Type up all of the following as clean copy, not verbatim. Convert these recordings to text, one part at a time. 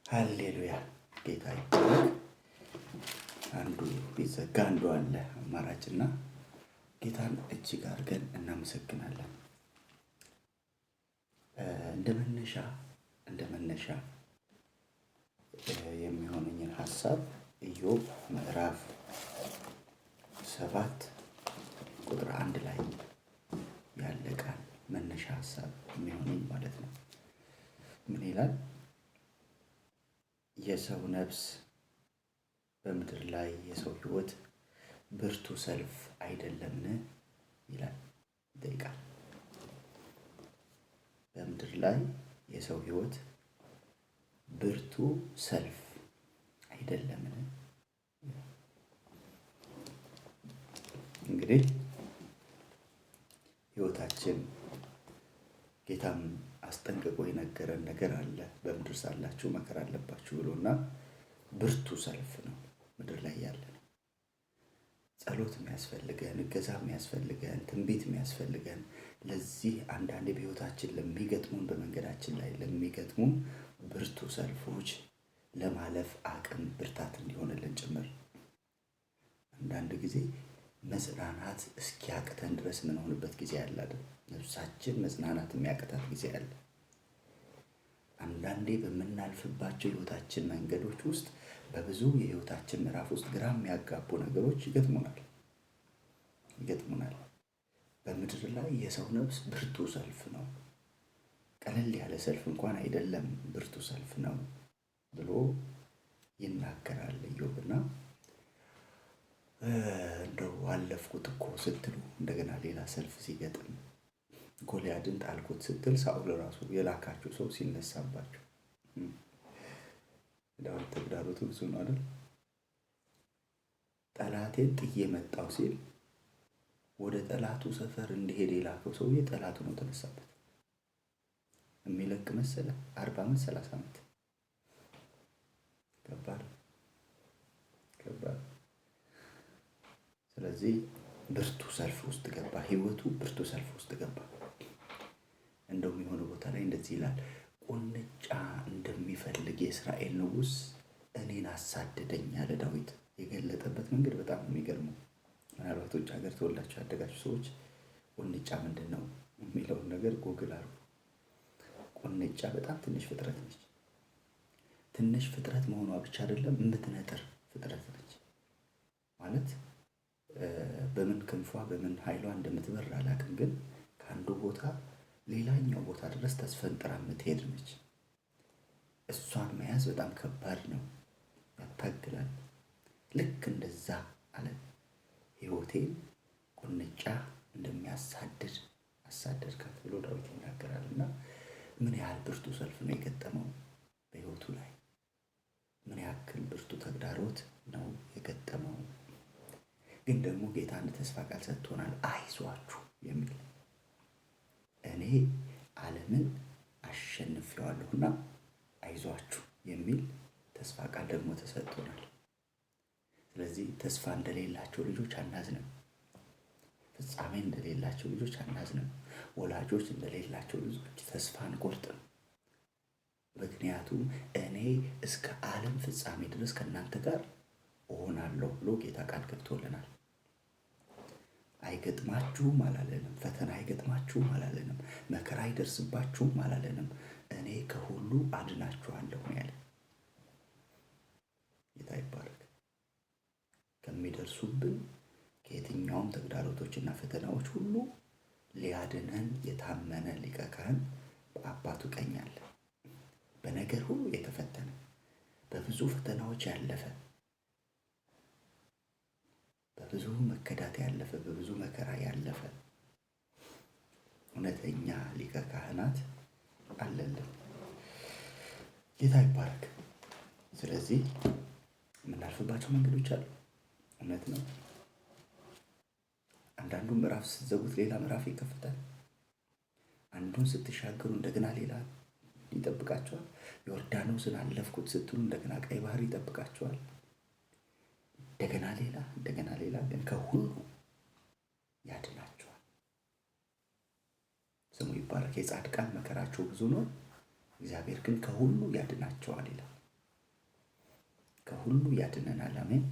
ሃሌሉያ፣ ጌታ ይባረክ። አንዱ ቢዘጋ አንዱ አለ አማራጭና ጌታን እጅግ አድርገን እናመሰግናለን። እንደ መነሻ እንደ መነሻ የሚሆነኝን ሀሳብ ኢዮብ ምዕራፍ 7 ቁጥር 1 ላይ ያለ ቃል መነሻ ሀሳብ የሚሆነኝ ማለት ነው። ምን ይላል? የሰው ነፍስ በምድር ላይ የሰው ሕይወት ብርቱ ሰልፍ አይደለምን? ይላል፣ ይጠይቃል። በምድር ላይ የሰው ሕይወት ብርቱ ሰልፍ አይደለምን? እንግዲህ ሕይወታችን ጌታም አስጠንቅቆ የነገረን ነገር አለ። በምድር ሳላችሁ መከራ አለባችሁ ብሎና ብርቱ ሰልፍ ነው ምድር ላይ ያለ ነው። ጸሎት የሚያስፈልገን፣ እገዛ የሚያስፈልገን፣ ትንቢት የሚያስፈልገን ለዚህ አንዳንዴ በሕይወታችን ለሚገጥሙን፣ በመንገዳችን ላይ ለሚገጥሙን ብርቱ ሰልፎች ለማለፍ አቅም ብርታት እንዲሆንልን ጭምር። አንዳንድ ጊዜ መጽናናት እስኪያቅተን ድረስ የምንሆንበት ጊዜ አለ አይደል? ነፍሳችን መጽናናት የሚያቅታት ጊዜ አለ። አንዳንዴ በምናልፍባቸው የሕይወታችን መንገዶች ውስጥ በብዙ የሕይወታችን ምዕራፍ ውስጥ ግራ የሚያጋቡ ነገሮች ይገጥሙናል። በምድር ላይ የሰው ነፍስ ብርቱ ሰልፍ ነው። ቀለል ያለ ሰልፍ እንኳን አይደለም፣ ብርቱ ሰልፍ ነው ብሎ ይናገራል ኢዮብና እንደው አለፍኩት እኮ ስትሉ እንደገና ሌላ ሰልፍ ሲገጥም፣ ጎልያድን ጣልኩት ስትል ሳኦል ራሱ የላካችሁ ሰው ሲነሳባችሁ፣ ዳዊት ተግዳሮቱ ብዙ ነው አይደል? ጠላቴን ጥዬ መጣሁ ሲል ወደ ጠላቱ ሰፈር እንዲሄድ የላከው ሰውዬ ጠላቱ ነው ተነሳበት። የሚለቅ መሰለ? 40 ዓመት፣ 30 ዓመት፣ ከባድ ከባድ። ስለዚህ ብርቱ ሰልፍ ውስጥ ገባ። ህይወቱ ብርቱ ሰልፍ ውስጥ ገባ። እንደውም የሆነ ቦታ ላይ እንደዚህ ይላል፣ ቁንጫ እንደሚፈልግ የእስራኤል ንጉሥ እኔን አሳደደኝ አለ ዳዊት። የገለጠበት መንገድ በጣም የሚገርመው። ምናልባት ውጭ ሀገር ተወልዳችሁ ያደጋችሁ ሰዎች ቁንጫ ምንድን ነው የሚለውን ነገር ጎግል አድርጉ። ቁንጫ በጣም ትንሽ ፍጥረት ነች። ትንሽ ፍጥረት መሆኗ ብቻ አይደለም፣ የምትነጥር ፍጥረት ነች። ማለት በምን ክንፏ በምን ኃይሏ እንደምትበር አላውቅም፣ ግን ከአንዱ ቦታ ሌላኛው ቦታ ድረስ ተስፈንጥራ የምትሄድ ነች። እሷን መያዝ በጣም ከባድ ነው፣ ያታግላል። ልክ እንደዛ አለ፣ ህይወቴን ቁንጫ እንደሚያሳድድ አሳደድካት ብሎ ዳዊት ይናገራል። እና ምን ያህል ብርቱ ሰልፍ ነው የገጠመው በህይወቱ ላይ፣ ምን ያክል ብርቱ ተግዳሮት ነው የገጠመው። ግን ደግሞ ጌታ አንድ ተስፋ ቃል ሰጥቶናል፣ አይዟችሁ የሚል፣ እኔ ዓለምን አሸንፌዋለሁና አይዟችሁ የሚል ተስፋ ቃል ደግሞ ተሰጥቶናል። ስለዚህ ተስፋ እንደሌላቸው ልጆች አናዝንም። ፍጻሜ እንደሌላቸው ልጆች አናዝንም። ወላጆች እንደሌላቸው ልጆች ተስፋ አንቆርጥም። ምክንያቱም እኔ እስከ ዓለም ፍጻሜ ድረስ ከእናንተ ጋር እሆናለሁ ብሎ ጌታ ቃል ገብቶልናል። አይገጥማችሁም አላለንም። ፈተና አይገጥማችሁም አላለንም። መከራ አይደርስባችሁም አላለንም። እኔ ከሁሉ አድናችኋለሁ ነው ያለ። ጌታ ይባረክ። ከሚደርሱብን ከየትኛውም ተግዳሮቶችና ፈተናዎች ሁሉ ሊያድነን የታመነ ሊቀ ካህን በአባቱ ቀኝ አለ። በነገር ሁሉ የተፈተነ፣ በብዙ ፈተናዎች ያለፈ፣ በብዙ መከዳት ያለፈ፣ በብዙ መከራ ያለፈ እውነተኛ ሊቀ ካህናት አለልን። ጌታ ይባረክ። ስለዚህ የምናልፍባቸው መንገዶች አሉ። እውነት ነው። አንዳንዱ ምዕራፍ ስትዘጉት ሌላ ምዕራፍ ይከፈታል። አንዱን ስትሻገሩ እንደገና ሌላ ይጠብቃቸዋል። ዮርዳኖስን አለፍኩት ስትሉ እንደገና ቀይ ባህር ይጠብቃቸዋል። እንደገና ሌላ፣ እንደገና ሌላ፣ ግን ከሁሉ ያድናቸዋል። ስሙ ይባረክ። የጻድቃን መከራቸው ብዙ ነው፣ እግዚአብሔር ግን ከሁሉ ያድናቸዋል ይላል። ከሁሉ ያድነናል። አሜን።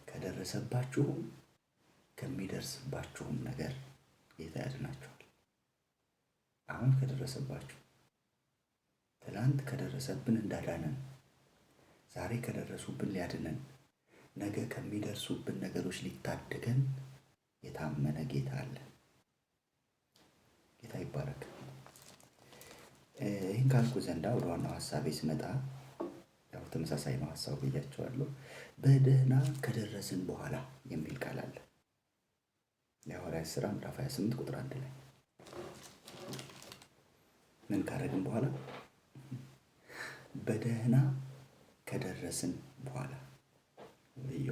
ከደረሰባችሁም ከሚደርስባችሁም ነገር ጌታ ያድናችኋል። አሁን ከደረሰባችሁ፣ ትላንት ከደረሰብን እንዳዳነን፣ ዛሬ ከደረሱብን ሊያድነን፣ ነገ ከሚደርሱብን ነገሮች ሊታደገን የታመነ ጌታ አለ። ጌታ ይባረክ። ይህን ካልኩ ዘንዳ ወደ ዋናው ሀሳቤ ስመጣ ያው ተመሳሳይ ነው ሀሳቡ ብያቸዋለሁ። በደህና ከደረስን በኋላ የሚል ቃል አለ። የሐዋርያት ሥራ ምዕራፍ 28 ቁጥር 1 ላይ ምን ካረግን በኋላ? በደህና ከደረስን በኋላ። ወዮ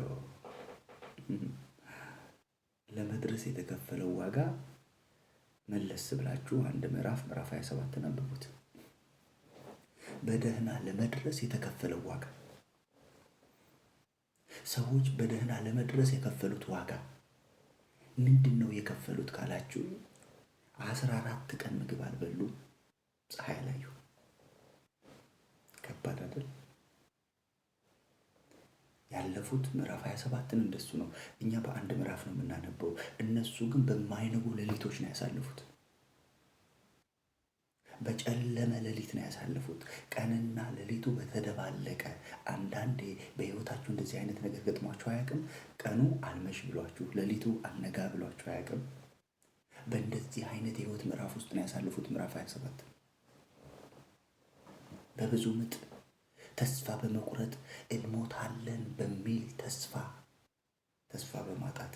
ለመድረስ የተከፈለው ዋጋ መለስ ብላችሁ አንድ ምዕራፍ ምዕራፍ 27 አንብቡት። በደህና ለመድረስ የተከፈለው ዋጋ፣ ሰዎች በደህና ለመድረስ የከፈሉት ዋጋ ምንድን ነው የከፈሉት ካላችሁ፣ 14 ቀን ምግብ አልበሉም፣ ፀሐይ አላዩ። ከባድ አይደል? ያለፉት ምዕራፍ 27ን እንደሱ ነው። እኛ በአንድ ምዕራፍ ነው የምናነበው። እነሱ ግን በማይነጉ ሌሊቶች ነው ያሳለፉት። በጨለመ ሌሊት ነው ያሳለፉት። ቀንና ሌሊቱ በተደባለቀ። አንዳንዴ በሕይወታችሁ እንደዚህ አይነት ነገር ገጥሟችሁ አያውቅም? ቀኑ አልመሽ ብሏችሁ፣ ሌሊቱ አልነጋ ብሏችሁ አያውቅም? በእንደዚህ አይነት የሕይወት ምዕራፍ ውስጥ ነው ያሳለፉት። ምዕራፍ 27 በብዙ ምጥ፣ ተስፋ በመቁረጥ፣ እንሞታለን በሚል ተስፋ በማጣት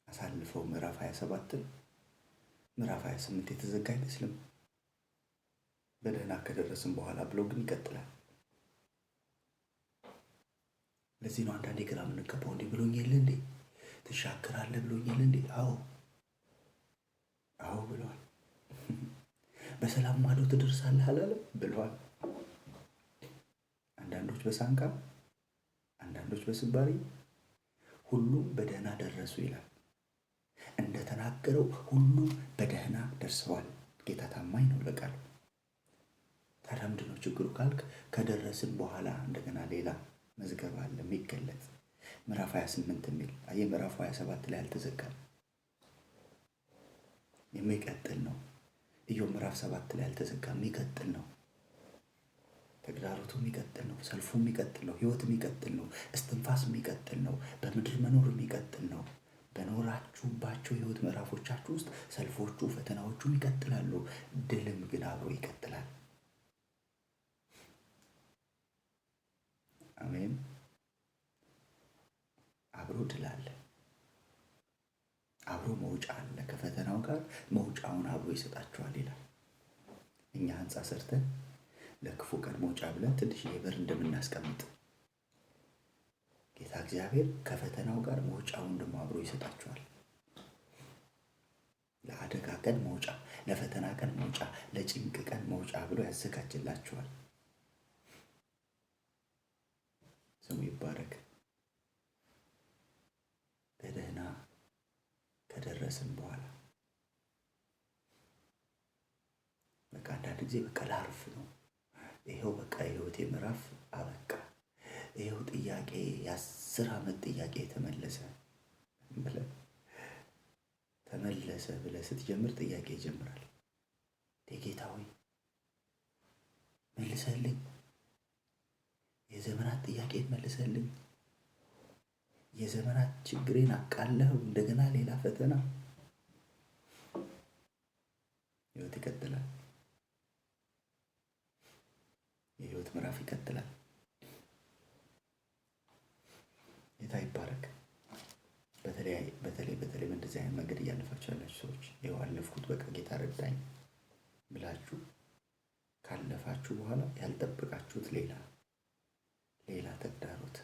አሳልፈው ምዕራፍ 27ን። ምዕራፍ 28 የተዘጋ አይመስልም። በደህና ከደረስን በኋላ ብሎ ግን ይቀጥላል። ለዚህ ነው አንዳንዴ ግራ የምንገባው። እንዴ ብሎኝ የለ እንዴ? ትሻገራለህ ብሎኝ የለ እንዴ? አዎ አዎ ብለዋል። በሰላም ማዶ ትደርሳለህ አላለም? ብለዋል። አንዳንዶች በሳንቃ፣ አንዳንዶች በስባሪ፣ ሁሉም በደህና ደረሱ ይላል። እንደተናገረው ሁሉም በደህና ደርሰዋል። ጌታ ታማኝ ነው ለቃሉ። ታዲያ ምንድን ነው ችግሩ ካልክ፣ ከደረስን በኋላ እንደገና ሌላ መዝገብ አለ የሚገለጽ፣ ምዕራፍ 28 የሚል። አየህ፣ ምዕራፍ 27 ላይ አልተዘጋም፣ የሚቀጥል ነው። ኢዮብ ምዕራፍ 7 ላይ አልተዘጋም፣ የሚቀጥል ነው። ተግዳሮቱ የሚቀጥል ነው። ሰልፉ የሚቀጥል ነው። ህይወት የሚቀጥል ነው። እስትንፋስ የሚቀጥል ነው። በምድር መኖር የሚቀጥል ነው። በኖራችሁባቸው ህይወት ምዕራፎቻችሁ ውስጥ ሰልፎቹ፣ ፈተናዎቹም ይቀጥላሉ። ድልም ግን አብሮ ይቀጥላል። አሜን። አብሮ ድል አለ። አብሮ መውጫ አለ። ከፈተናው ጋር መውጫውን አብሮ ይሰጣችኋል ይላል። እኛ ህንፃ ሰርተን ለክፉ ቀን መውጫ ብለን ትንሽዬ በር እንደምናስቀምጥ ጌታ እግዚአብሔር ከፈተናው ጋር መውጫውን ደግሞ አብሮ ይሰጣችኋል። ለአደጋ ቀን መውጫ፣ ለፈተና ቀን መውጫ፣ ለጭንቅ ቀን መውጫ ብሎ ያዘጋጅላችኋል። ስሙ ይባረክ። በደህና ከደረስን በኋላ በቃ አንዳንድ ጊዜ በቃ ላርፍ ነው። ይኸው በቃ የህይወቴ ምዕራፍ አበቃ። ይኸው ጥያቄ፣ የ10 ዓመት ጥያቄ ተመለሰ ብለህ ተመለሰ ብለህ ስትጀምር ጥያቄ ይጀምራል። ጌታ ሆይ መልሰልኝ፣ የዘመናት ጥያቄን መልሰልኝ፣ የዘመናት ችግሬን አቃለኸው፣ እንደገና ሌላ ፈተና። ህይወት ይቀጥላል። የህይወት ምዕራፍ ይቀጥላል። ጌታ ይባረክ። በተለይ በተለይ በተለይ በእንደዚህ አይነት መንገድ እያለፋችሁ ያላችሁ ሰዎች፣ ይኸው አለፍኩት በቃ ጌታ ረዳኝ ብላችሁ ካለፋችሁ በኋላ ያልጠበቃችሁት ሌላ ሌላ ተግዳሮት፣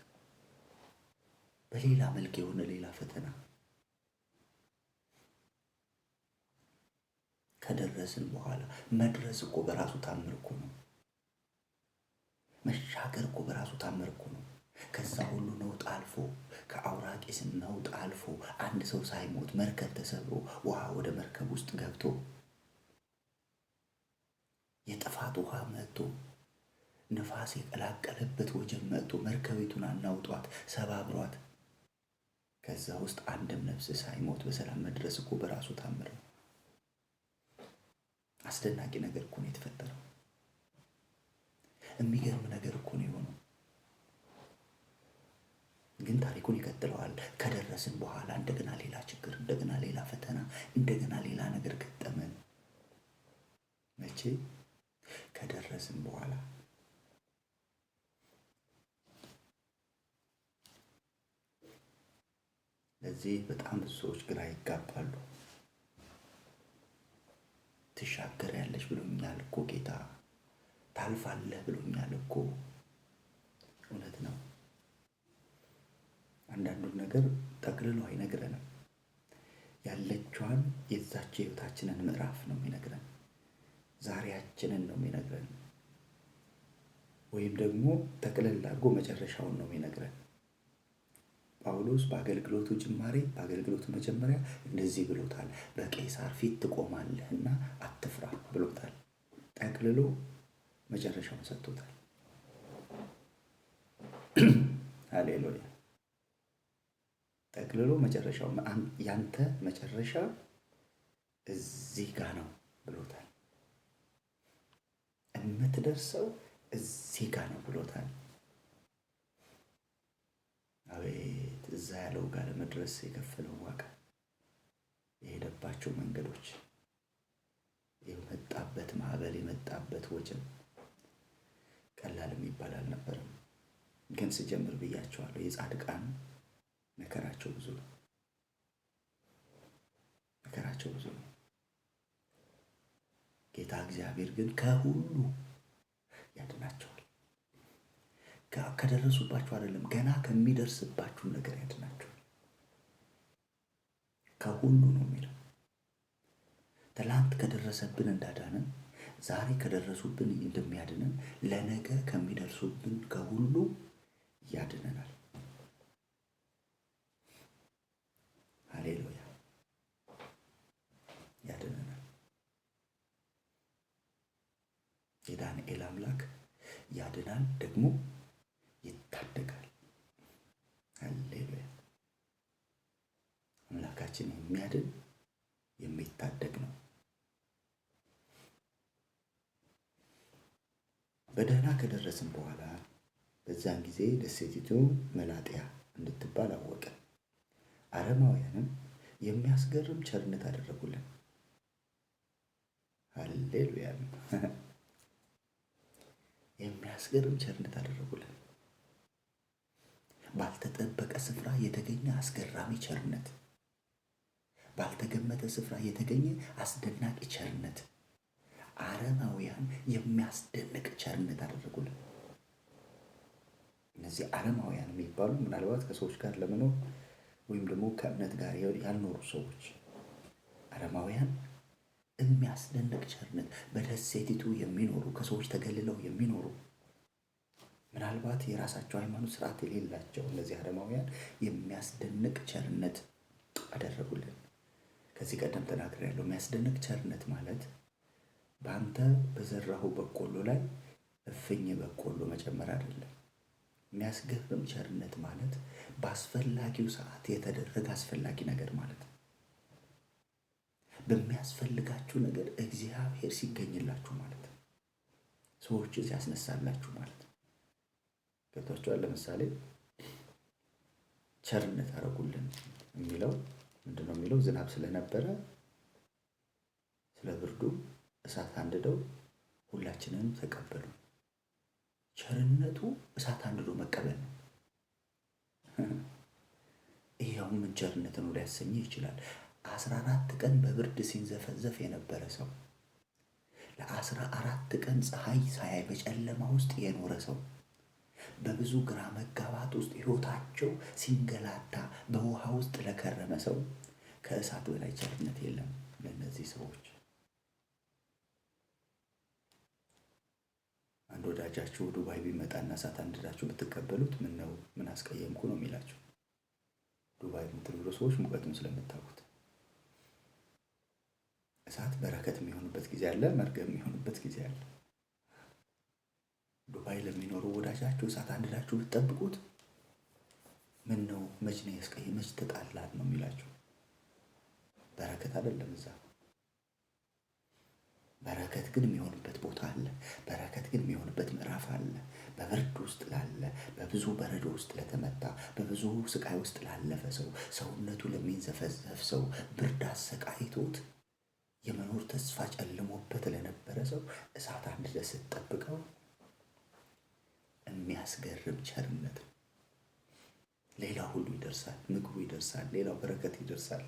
በሌላ መልክ የሆነ ሌላ ፈተና። ከደረስን በኋላ፣ መድረስ እኮ በራሱ ታምር እኮ ነው። መሻገር እኮ በራሱ ታምር እኮ ነው። ከዛ ሁሉ ነውጥ አልፎ፣ ከአውራቂስ ነውጥ አልፎ፣ አንድ ሰው ሳይሞት፣ መርከብ ተሰብሮ ውሃ ወደ መርከብ ውስጥ ገብቶ፣ የጥፋት ውሃ መጥቶ ንፋስ የቀላቀለበት ወጀብ መጥቶ መርከቢቱን አናውጧት፣ ሰባብሯት፣ ከዛ ውስጥ አንድም ነፍስ ሳይሞት በሰላም መድረስ እኮ በራሱ ታምር ነው። አስደናቂ ነገር እኮ ነው የተፈጠረው። የሚገርም ነገር እኮ ነው የሆነው። ግን ታሪኩን ይቀጥለዋል። ከደረስን በኋላ እንደገና ሌላ ችግር፣ እንደገና ሌላ ፈተና፣ እንደገና ሌላ ነገር ገጠመን። መቼ? ከደረስን በኋላ። ለዚህ በጣም ብዙ ሰዎች ግራ ይጋባሉ። ትሻገሪያለሽ ብሎኛል እኮ ጌታ፣ ታልፋለህ ብሎኛል እኮ። እውነት ነው። አንዳንዱን ነገር ጠቅልሎ አይነግረንም። ያለችዋን የዛች የህይወታችንን ምዕራፍ ነው የሚነግረን። ዛሬያችንን ነው የሚነግረን። ወይም ደግሞ ጠቅልል አድርጎ መጨረሻውን ነው የሚነግረን። ጳውሎስ በአገልግሎቱ ጅማሬ፣ በአገልግሎቱ መጀመሪያ እንደዚህ ብሎታል። በቄሳር ፊት ትቆማለህና አትፍራ ብሎታል። ጠቅልሎ መጨረሻውን ሰጥቶታል። ሃሌሉያ። ጠቅልሎ መጨረሻው፣ ያንተ መጨረሻ እዚህ ጋ ነው ብሎታል። የምትደርሰው እዚህ ጋ ነው ብሎታል። አቤት እዛ ያለው ጋር ለመድረስ የከፈለው ዋጋ፣ የሄደባቸው መንገዶች፣ የመጣበት ማዕበል፣ የመጣበት ወጀብ ቀላል የሚባል አልነበረም። ግን ስጀምር ብያቸዋለሁ፣ የጻድቃን መከራቸው ብዙ ነው። መከራቸው ብዙ ነው። ጌታ እግዚአብሔር ግን ከሁሉ ያድናቸዋል። ከደረሱባችሁ አይደለም፣ ገና ከሚደርስባችሁ ነገር ያድናቸዋል። ከሁሉ ነው የሚለው። ትላንት ከደረሰብን እንዳዳነን፣ ዛሬ ከደረሱብን እንደሚያድነን፣ ለነገ ከሚደርሱብን ከሁሉ ያድነናል። ሃሌሉያ። ያድነናል። የዳንኤል አምላክ ያድናል፣ ደግሞ ይታደጋል። ሃሌሉያ። አምላካችን የሚያድን የሚታደግ ነው። በደህና ከደረስን በኋላ በዛን ጊዜ ደሴቲቱ መላጥያ እንድትባል አወቀ። አረማውያንም የሚያስገርም ቸርነት አደረጉልን። ሃሌሉያ። የሚያስገርም ቸርነት አደረጉልን። ባልተጠበቀ ስፍራ የተገኘ አስገራሚ ቸርነት፣ ባልተገመተ ስፍራ የተገኘ አስደናቂ ቸርነት። አረማውያን የሚያስደንቅ ቸርነት አደረጉልን። እነዚህ አረማውያን የሚባሉ ምናልባት ከሰዎች ጋር ለመኖር ወይም ደግሞ ከእምነት ጋር ያልኖሩ ሰዎች፣ አረማውያን የሚያስደንቅ ቸርነት፣ በደሴቲቱ የሚኖሩ፣ ከሰዎች ተገልለው የሚኖሩ፣ ምናልባት የራሳቸው ሃይማኖት ስርዓት የሌላቸው እነዚህ አረማውያን የሚያስደንቅ ቸርነት አደረጉልን። ከዚህ ቀደም ተናግሬያለሁ። የሚያስደንቅ ቸርነት ማለት በአንተ በዘራኸው በቆሎ ላይ እፍኝ በቆሎ መጨመር አይደለም። የሚያስገርም ቸርነት ማለት በአስፈላጊው ሰዓት የተደረገ አስፈላጊ ነገር ማለት ነው። በሚያስፈልጋችሁ ነገር እግዚአብሔር ሲገኝላችሁ ማለት ነው። ሰዎችን ሲያስነሳላችሁ ማለት ነው። ገብቷችኋል? ለምሳሌ ቸርነት አደረጉልን የሚለው ምንድነው የሚለው? ዝናብ ስለነበረ ስለ ብርዱ እሳት አንድደው ሁላችንንም ተቀበሉ። ቸርነቱ እሳት አንድዶ መቀበል ነው። ይሄው ምን ቸርነት ነው ሊያሰኝህ ይችላል። 14 ቀን በብርድ ሲንዘፈዘፍ የነበረ ሰው፣ ለ14 ቀን ፀሐይ ሳያይ በጨለማ ውስጥ የኖረ ሰው፣ በብዙ ግራ መጋባት ውስጥ ህይወታቸው ሲንገላታ በውሃ ውስጥ ለከረመ ሰው ከእሳት በላይ ቸርነት የለም ለእነዚህ ሰዎች። አንድ ወዳጃችሁ ዱባይ ቢመጣና እሳት አንድዳችሁ ብትቀበሉት ምን ነው፣ ምን አስቀየምኩ ነው የሚላችሁ። ዱባይ የምትኖሩ ሰዎች ሙቀቱን ስለምታውቁት እሳት በረከት የሚሆንበት ጊዜ አለ፣ መርገም የሚሆንበት ጊዜ አለ። ዱባይ ለሚኖሩ ወዳጃችሁ እሳት አንድዳችሁ ብትጠብቁት ምን ነው መች ነው ያስቀየ መች ተጣላን ነው የሚላችሁ። በረከት አይደለም እዛ። በረከት ግን የሚሆንበት ቦታ አለ። በረከት ግን የሚሆንበት ምዕራፍ አለ። በብርድ ውስጥ ላለ፣ በብዙ በረዶ ውስጥ ለተመታ፣ በብዙ ስቃይ ውስጥ ላለፈ ሰው፣ ሰውነቱ ለሚንዘፈዘፍ ሰው፣ ብርድ አሰቃይቶት የመኖር ተስፋ ጨልሞበት ለነበረ ሰው እሳት አንድደህ ስትጠብቀው የሚያስገርም ቸርነት ነው። ሌላ ሁሉ ይደርሳል፣ ምግቡ ይደርሳል፣ ሌላው በረከት ይደርሳል።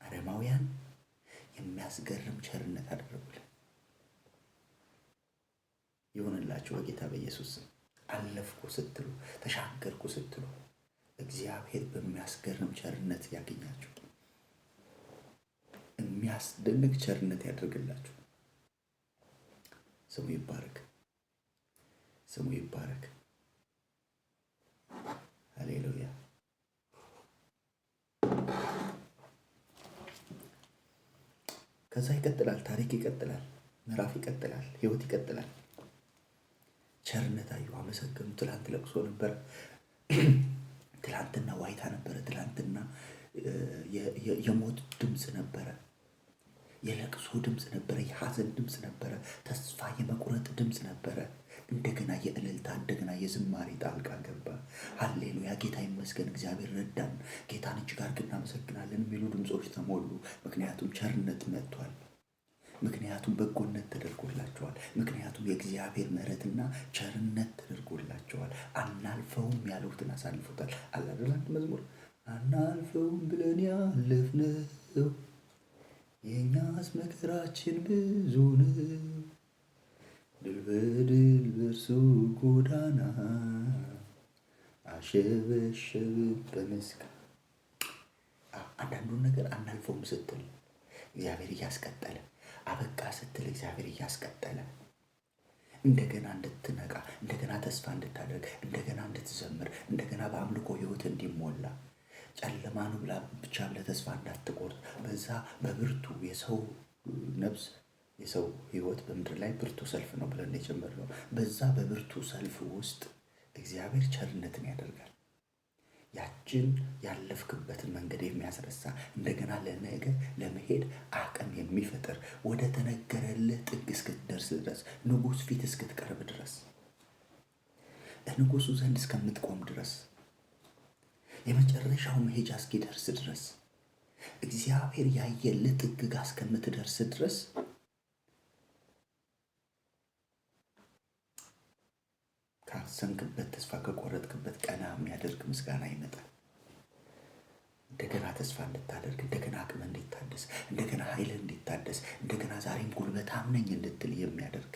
አረማውያን የሚያስገርም ቸርነት አደረጉልን። ይሁንላችሁ በጌታ በኢየሱስ ስም። አለፍኩ ስትሉ፣ ተሻገርኩ ስትሉ እግዚአብሔር በሚያስገርም ቸርነት ያገኛችሁ። የሚያስደንቅ ቸርነት ያደርግላችሁ። ስሙ ይባረክ፣ ስሙ ይባረክ። ሃሌሉያ። ከዛ ይቀጥላል፣ ታሪክ ይቀጥላል፣ ምዕራፍ ይቀጥላል፣ ህይወት ይቀጥላል። ቸርነት አዩ፣ አመሰገኑ። ትላንት ለቅሶ ነበረ፣ ትላንትና ዋይታ ነበረ፣ ትላንትና የሞት ድምፅ ነበረ፣ የለቅሶ ድምፅ ነበረ፣ የሐዘን ድምፅ ነበረ፣ ተስፋ የመቁረጥ ድምፅ ነበረ። እንደገና የእልልታ እንደገና የዝማሬ ጣልቃ ገባ። ሃሌሉያ፣ ጌታ ይመስገን፣ እግዚአብሔር ረዳን፣ ጌታን እጅግ አድርገን እናመሰግናለን የሚሉ ድምፆች ተሞሉ። ምክንያቱም ቸርነት መጥቷል። ምክንያቱም በጎነት ተደርጎላቸዋል። ምክንያቱም የእግዚአብሔር ምሕረትና ቸርነት ተደርጎላቸዋል። አናልፈውም ያሉትን አሳልፎታል። አለ አይደል አንድ መዝሙር፣ አናልፈውም ብለን ያለፍነው የእኛስ መከራችን ብዙ ነው፣ ድል በድል በእርሱ ጎዳና አሸበሸብን በምስጋና። አንዳንዱን ነገር አናልፈውም ስትል እግዚአብሔር እያስቀጠለ፣ አበቃ ስትል እግዚአብሔር እያስቀጠለ፣ እንደገና እንድትነቃ፣ እንደገና ተስፋ እንድታደርግ፣ እንደገና እንድትዘምር፣ እንደገና በአምልኮ ህይወት እንዲሞላ፣ ጨለማ ነው ብላ ብቻ ብለህ ተስፋ እንዳትቆርጥ። በዛ በብርቱ የሰው ነፍስ የሰው ህይወት በምድር ላይ ብርቱ ሰልፍ ነው ብለን የጀመርነው፣ በዛ በብርቱ ሰልፍ ውስጥ እግዚአብሔር ቸርነትን ያደርጋል። ያችን ያለፍክበትን መንገድ የሚያስረሳ፣ እንደገና ለነገ ለመሄድ አቅም የሚፈጥር፣ ወደ ተነገረልህ ጥግ እስክትደርስ ድረስ፣ ንጉሥ ፊት እስክትቀርብ ድረስ፣ ንጉሱ ዘንድ እስከምትቆም ድረስ፣ የመጨረሻው መሄጃ እስኪደርስ ድረስ፣ እግዚአብሔር ያየልህ ጥግ ጋር እስከምትደርስ ድረስ ካዘንክበት ተስፋ ከቆረጥክበት ቀና የሚያደርግ ምስጋና ይመጣል። እንደገና ተስፋ እንድታደርግ፣ እንደገና አቅም እንዲታደስ፣ እንደገና ኃይል እንዲታደስ፣ እንደገና ዛሬም ጉልበታም ነኝ እንድትል የሚያደርግ።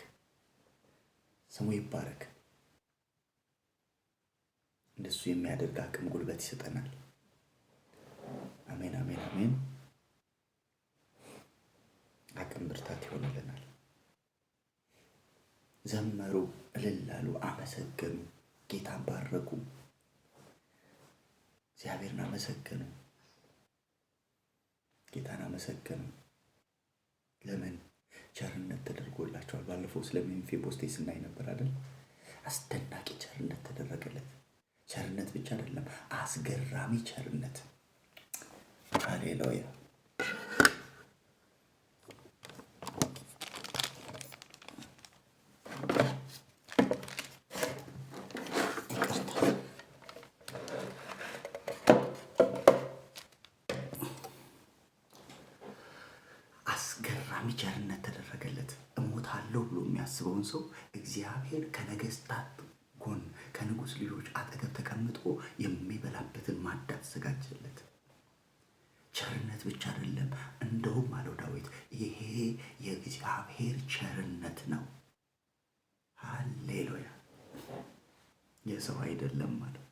ስሙ ይባረክ። እንደሱ የሚያደርግ አቅም ጉልበት ይሰጠናል። አሜን፣ አሜን፣ አሜን። አቅም ብርታት ይሆንልናል። ዘመሩ፣ እልል አሉ፣ አመሰገኑ፣ ጌታን ባረኩ፣ እግዚአብሔርን አመሰገኑ፣ ጌታን አመሰገኑ። ለምን? ቸርነት ተደርጎላቸዋል። ባለፈው ስለ ሜምፊቦስቴ ስናይ ነበር አይደል? አስደናቂ ቸርነት ተደረገለት። ቸርነት ብቻ አይደለም፣ አስገራሚ ቸርነት። ሃሌሉያ። ይቅርታ። አስገራሚ ቸርነት ተደረገለት። እሞታለሁ ብሎ የሚያስበውን ሰው እግዚአብሔር ከነገስታት ጎን ከንጉሥ ልጆች አጠገብ ተቀምጦ የሚበላበትን ማዕድ አዘጋጀለት። ቸርነት ብቻ አይደለም፣ እንደውም አለው ዳዊት፣ ይሄ የእግዚአብሔር ቸርነት ነው። ሃሌሉያ። የሰው አይደለም አለው።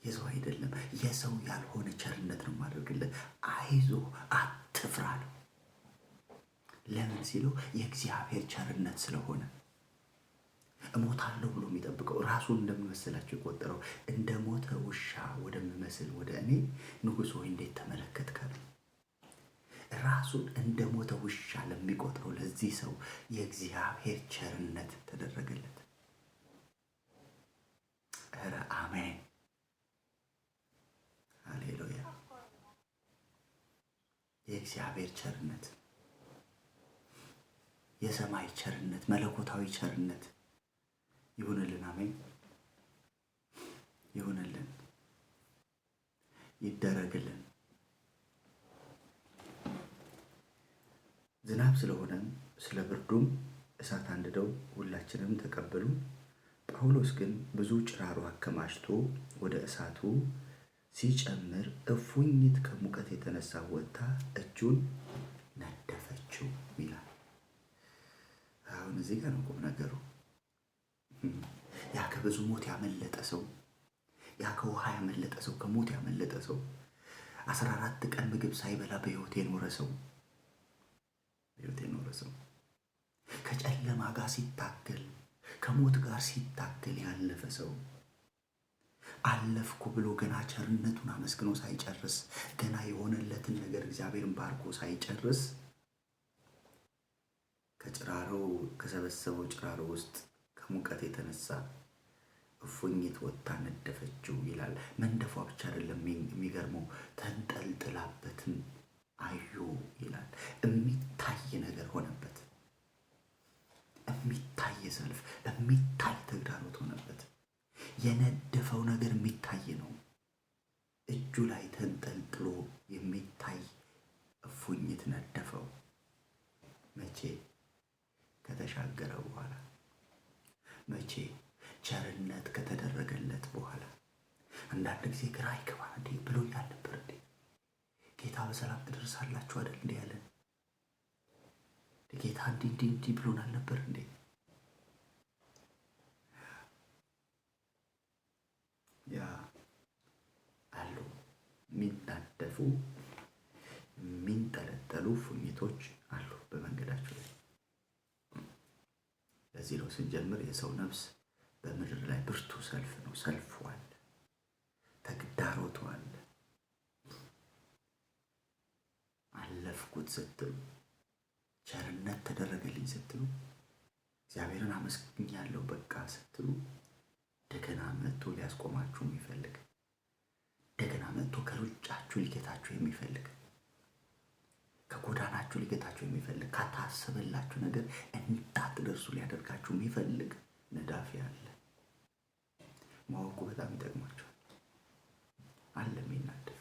የሰው አይደለም፣ የሰው ያልሆነ ቸርነት ነው የማደርግልህ። አይዞህ፣ አትፍራ አለው። ለምን ሲለው የእግዚአብሔር ቸርነት ስለሆነ። እሞታለሁ ብሎ የሚጠብቀው ራሱን እንደሚመስላቸው የቆጠረው እንደ ሞተ ውሻ ወደምመስል ወደ እኔ ንጉሥ ሆይ እንዴት ተመለከትክ አለው። ራሱን እንደ ሞተ ውሻ ለሚቆጥረው ለዚህ ሰው የእግዚአብሔር ቸርነት ተደረገለት። ኧረ አሜን፣ ሃሌሉያ። የእግዚአብሔር ቸርነት፣ የሰማይ ቸርነት፣ መለኮታዊ ቸርነት ይሁንልን። አሜን፣ ይሁንልን፣ ይደረግልን። ዝናብ ስለሆነም ስለ ብርዱም እሳት አንድደው ሁላችንም ተቀበሉ። ጳውሎስ ግን ብዙ ጭራሮ አከማችቶ ወደ እሳቱ ሲጨምር እፉኝት ከሙቀት የተነሳ ወጥታ እጁን ነደፈችው ይላል። አሁን እዚህ ጋር ነው ቁም ነገሩ። ያ ከብዙ ሞት ያመለጠ ሰው፣ ያ ከውሃ ያመለጠ ሰው፣ ከሞት ያመለጠ ሰው፣ 14 ቀን ምግብ ሳይበላ በሕይወት የኖረ ሰው፣ በሕይወት የኖረ ሰው፣ ከጨለማ ጋር ሲታገል፣ ከሞት ጋር ሲታገል ያለፈ ሰው፣ አለፍኩ ብሎ ገና ቸርነቱን አመስግኖ ሳይጨርስ፣ ገና የሆነለትን ነገር እግዚአብሔርን ባርኮ ሳይጨርስ፣ ከጭራሮ ከሰበሰበው ጭራሮ ውስጥ ከሙቀት የተነሳ እፉኝት ወጥታ ነደፈችው ይላል። መንደፏ ብቻ አይደለም የሚገርመው፣ ተንጠልጥላበትም አዩ ይላል። የሚታይ ነገር ሆነበት። የሚታይ ሰልፍ፣ የሚታይ ተግዳሮት ሆነበት። የነደፈው ነገር የሚታይ ነው። እጁ ላይ ተንጠልጥሎ የሚታይ እፉኝት ነደፈው። መቼ? ከተሻገረ በኋላ። መቼ? ቸርነት ከተደረገለት በኋላ። አንዳንድ ጊዜ ግራ ይገባል። እንዴ ብሎኛል ነበር እንዴ? ጌታ በሰላም ትደርሳላችሁ አይደል እንዴ ያለን? ጌታ እንዲህ እንዲህ እንዲህ ብሎናል ነበር እንዴ? ያ አሉ የሚናደፉ የሚንጠለጠሉ እፉኝቶች አሉ በመንገዳቸው ላይ። ለዚህ ነው ስንጀምር የሰው ነፍስ በምድር ላይ ብርቱ ሰልፍ ነው። ሰልፉ አለ፣ ተግዳሮቱ አለ። አለፍኩት ስትሉ፣ ቸርነት ተደረገልኝ ስትሉ፣ እግዚአብሔርን አመስግኛለሁ በቃ ስትሉ፣ እንደገና መጥቶ ሊያስቆማችሁ የሚፈልግ፣ እንደገና መጥቶ ከሩጫችሁ ሊገታችሁ የሚፈልግ፣ ከጎዳናችሁ ሊገታችሁ የሚፈልግ፣ ካታሰበላችሁ ነገር እንዳትደርሱ ሊያደርጋችሁ የሚፈልግ ነዳፊ አለ። ማወቁ በጣም ይጠቅማችኋል። አለ የሚናደፍ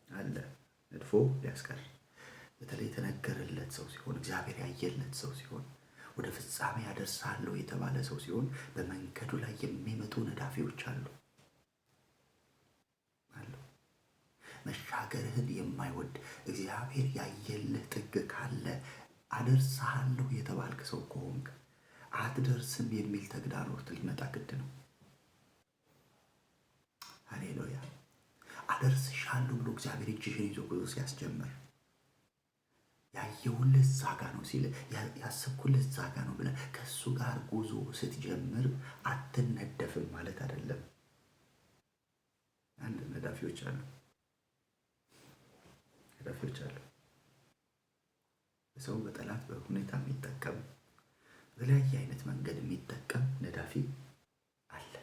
አለ፣ ነድፎ ሊያስቀር። በተለይ የተነገረለት ሰው ሲሆን፣ እግዚአብሔር ያየለት ሰው ሲሆን፣ ወደ ፍጻሜ ያደርሳለሁ የተባለ ሰው ሲሆን፣ በመንገዱ ላይ የሚመጡ ነዳፊዎች አሉ አሉ። መሻገርህን የማይወድ፣ እግዚአብሔር ያየልህ ጥግ ካለ፣ አደርሳለሁ የተባልክ ሰው ከሆንክ አትደርስም የሚል ተግዳሮት ሊመጣ ግድ ነው። ሃሌሉያ። አደርስሻለሁ ብሎ እግዚአብሔር እጅሽን ይዞ ጉዞ ሲያስጀምር፣ ያየሁልህ እዛ ጋ ነው ሲል፣ ያሰብኩልህ እዛ ጋ ነው ብለህ ከእሱ ጋር ጉዞ ስትጀምር አትነደፍም ማለት አይደለም። አንድ ነዳፊዎች አሉ፣ ነዳፊዎች አሉ። ሰው በጠላት በሁኔታ የሚጠቀም፣ በተለያየ አይነት መንገድ የሚጠቀም ነዳፊ አለ።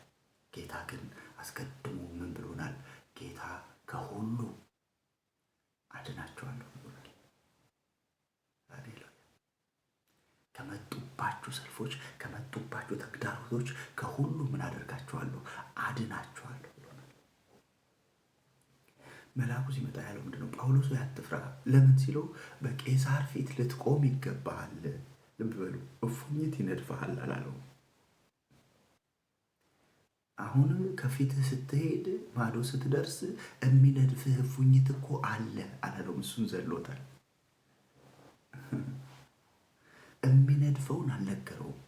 ጌታ ግን አስቀድሞ ምን ብሎናል? ጌታ ከሁሉ አድናቸዋለሁ ብሎናል። ሃሌሉያ። ከመጡባችሁ ሰልፎች፣ ከመጡባችሁ ተግዳሮቶች ከሁሉ ምን አደርጋችኋለሁ? አድናችኋለሁ ብሎናል። መልአኩ ሲመጣ ያለው ምንድን ነው? ጳውሎስ ሆይ አትፍራ። ለምን ሲለው በቄሳር ፊት ልትቆም ይገባሃል። ልብ በሉ፣ እፉኝት ይነድፍሃል አላለው። አሁን ከፊትህ ስትሄድ ማዶ ስትደርስ የሚነድፍህ እፉኝት እኮ አለ አላለውም። እሱን ዘሎታል። የሚነድፈውን አልነገረውም፣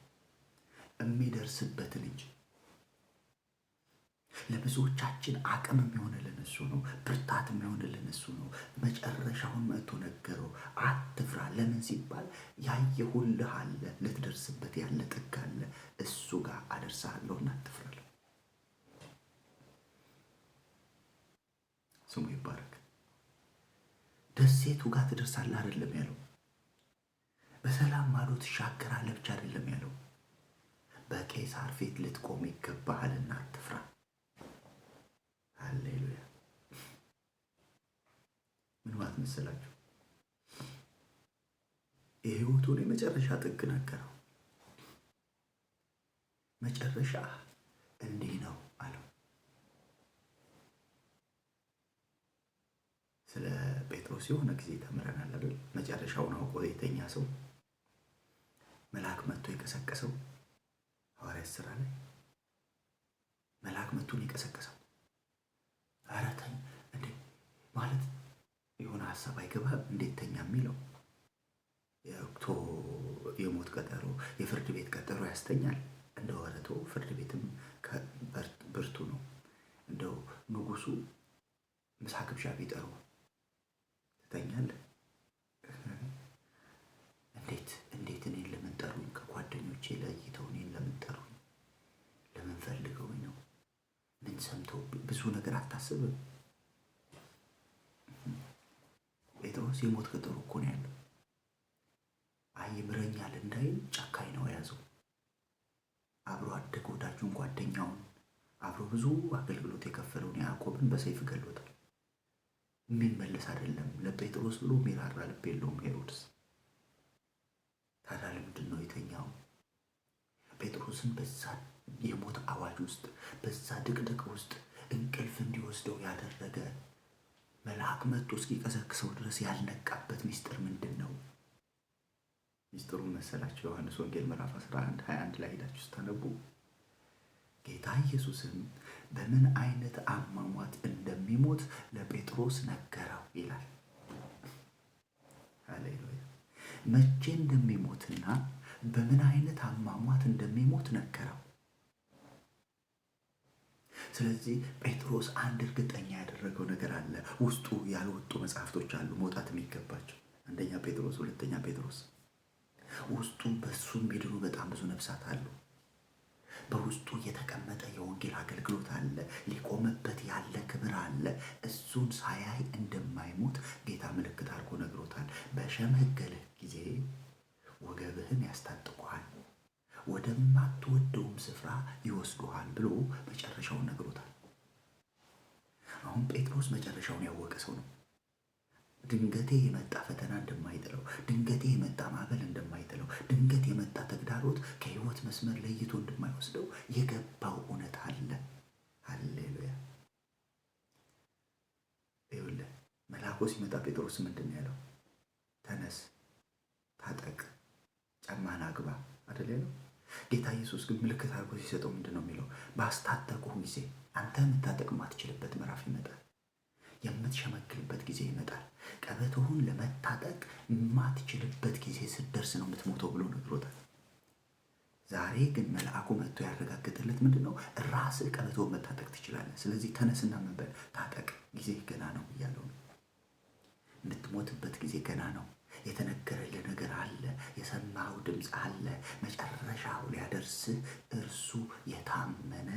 የሚደርስበትን እንጂ። ለብዙዎቻችን አቅም የሚሆንልን እሱ ነው። ብርታት የሚሆንልን እሱ ነው። መጨረሻውን መጥቶ ነገረው። አትፍራ። ለምን ሲባል ያየሁልህ አለ፣ ልትደርስበት ያለ ጥግ አለ። እሱ ጋር አደርሳለሁና አትፍራ። ስሙ ይባረክ። ደሴቱ ጋር ትደርሳለህ አይደለም ያለው። በሰላም ማዶ ትሻገራለህ ብቻ አይደለም ያለው። በቄሳር ፊት ልትቆም ይገባሃልና አትፍራ። ሃሌሉያ። ምን ማለት መሰላችሁ? የህይወቱን የመጨረሻ ጥግ ነገረው። መጨረሻ እንዲህ ነው አለው። ስለ ጴጥሮስ የሆነ ጊዜ ተምረናል አይደል? መጨረሻውን አውቆ የተኛ ሰው መልአክ መጥቶ የቀሰቀሰው ሐዋርያት ሥራ ላይ መልአክ መጥቶ የቀሰቀሰው። ኧረ ተኝ እንዴ ማለት የሆነ ሀሳብ አይገባህም? እንዴት ተኛ የሚለው የሞት ቀጠሮ የፍርድ ቤት ቀጠሮ ያስተኛል። እንደ ወረቶ ፍርድ ቤትም ብርቱ ነው። እንደው ንጉሱ ምሳ ግብዣ ቢጠሩ ትተኛለህ? እንዴት እንዴት እኔን ለምን ጠሩኝ? ከጓደኞቼ ለይተው እኔን ለምን ጠሩኝ? ለምን ፈልገውኝ ነው? ምን ሰምተው? ብዙ ነገር አታስብም። ጴጥሮስ የሞት ቀጠሮ እኮ ነው ያለው። አይ ይምረኛል እንዳይል ጨካኝ ነው የያዘው። አብሮ አደግ ወዳጁን ጓደኛውን አብሮ ብዙ አገልግሎት የከፈለውን ያዕቆብን በሰይፍ ገሎታል። የሚመለስ አይደለም። ለጴጥሮስ ብሎ የሚራራ ልብ የለውም ሄሮድስ። ታዲያ ለምንድን ነው የተኛው? ጴጥሮስን በዛ የሞት አዋጅ ውስጥ በዛ ድቅድቅ ውስጥ እንቅልፍ እንዲወስደው ያደረገ መልአክ መጥቶ እስኪቀሰቅሰው ድረስ ያልነቃበት ሚስጥር ምንድን ነው? ሚስጥሩን መሰላችሁ? ዮሐንስ ወንጌል ምዕራፍ 11 21 ላይ ሄዳችሁ ስታነቡ ጌታ ኢየሱስም በምን አይነት አሟሟት እንደሚሞት ለጴጥሮስ ነገረው ይላል። ሃሌሉያ። መቼ እንደሚሞትና በምን አይነት አሟሟት እንደሚሞት ነገረው። ስለዚህ ጴጥሮስ አንድ እርግጠኛ ያደረገው ነገር አለ። ውስጡ ያልወጡ መጽሐፍቶች አሉ መውጣት የሚገባቸው። አንደኛ ጴጥሮስ፣ ሁለተኛ ጴጥሮስ። ውስጡ በሱ የሚድኑ በጣም ብዙ ነፍሳት አሉ። በውስጡ የተቀመጠ የወንጌል አገልግሎት አለ። ሊቆምበት ያለ ክብር አለ። እሱን ሳያይ እንደማይሞት ጌታ ምልክት አድርጎ ነግሮታል። በሸመገልህ ጊዜ ወገብህን ያስታጥቁሃል፣ ወደማትወደውም ስፍራ ይወስዱሃል ብሎ መጨረሻውን ነግሮታል። አሁን ጴጥሮስ መጨረሻውን ያወቀ ሰው ነው። ድንገቴ የመጣ ፈተና እንደማይጥለው፣ ድንገቴ የመጣ ማዕበል እንደማይጥለው፣ ድንገት የመጣ ተግዳሮት ከህይወት መስመር ለይቶ እንደማይወስደው የገባው እውነት አለ። ሃሌሉያ። ይኸውልህ መልአኩ ሲመጣ ጴጥሮስ ምንድን ነው ያለው? ተነስ፣ ታጠቅ፣ ጫማህን አግባ አይደል ያለው? ጌታ ኢየሱስ ግን ምልክት አድርጎ ሲሰጠው ምንድን ነው የሚለው? ባስታጠቁህ ጊዜ አንተ የምታጠቅ ማትችልበት ምዕራፍ ይመጣል። የምትሸመግልበት ጊዜ ይመጣል። ቀበቶህን ለመታጠቅ የማትችልበት ጊዜ ስትደርስ ነው የምትሞተው ብሎ ነግሮታል። ዛሬ ግን መልአኩ መጥቶ ያረጋገጠለት ምንድን ነው? ራስህ ቀበቶህን መታጠቅ ትችላለህ። ስለዚህ ተነስና ምን በል ታጠቅ፣ ጊዜ ገና ነው እያለው ነው። የምትሞትበት ጊዜ ገና ነው። የተነገረልህ ነገር አለ። የሰማኸው ድምፅ አለ። መጨረሻው ሊያደርስህ እርሱ የታመነ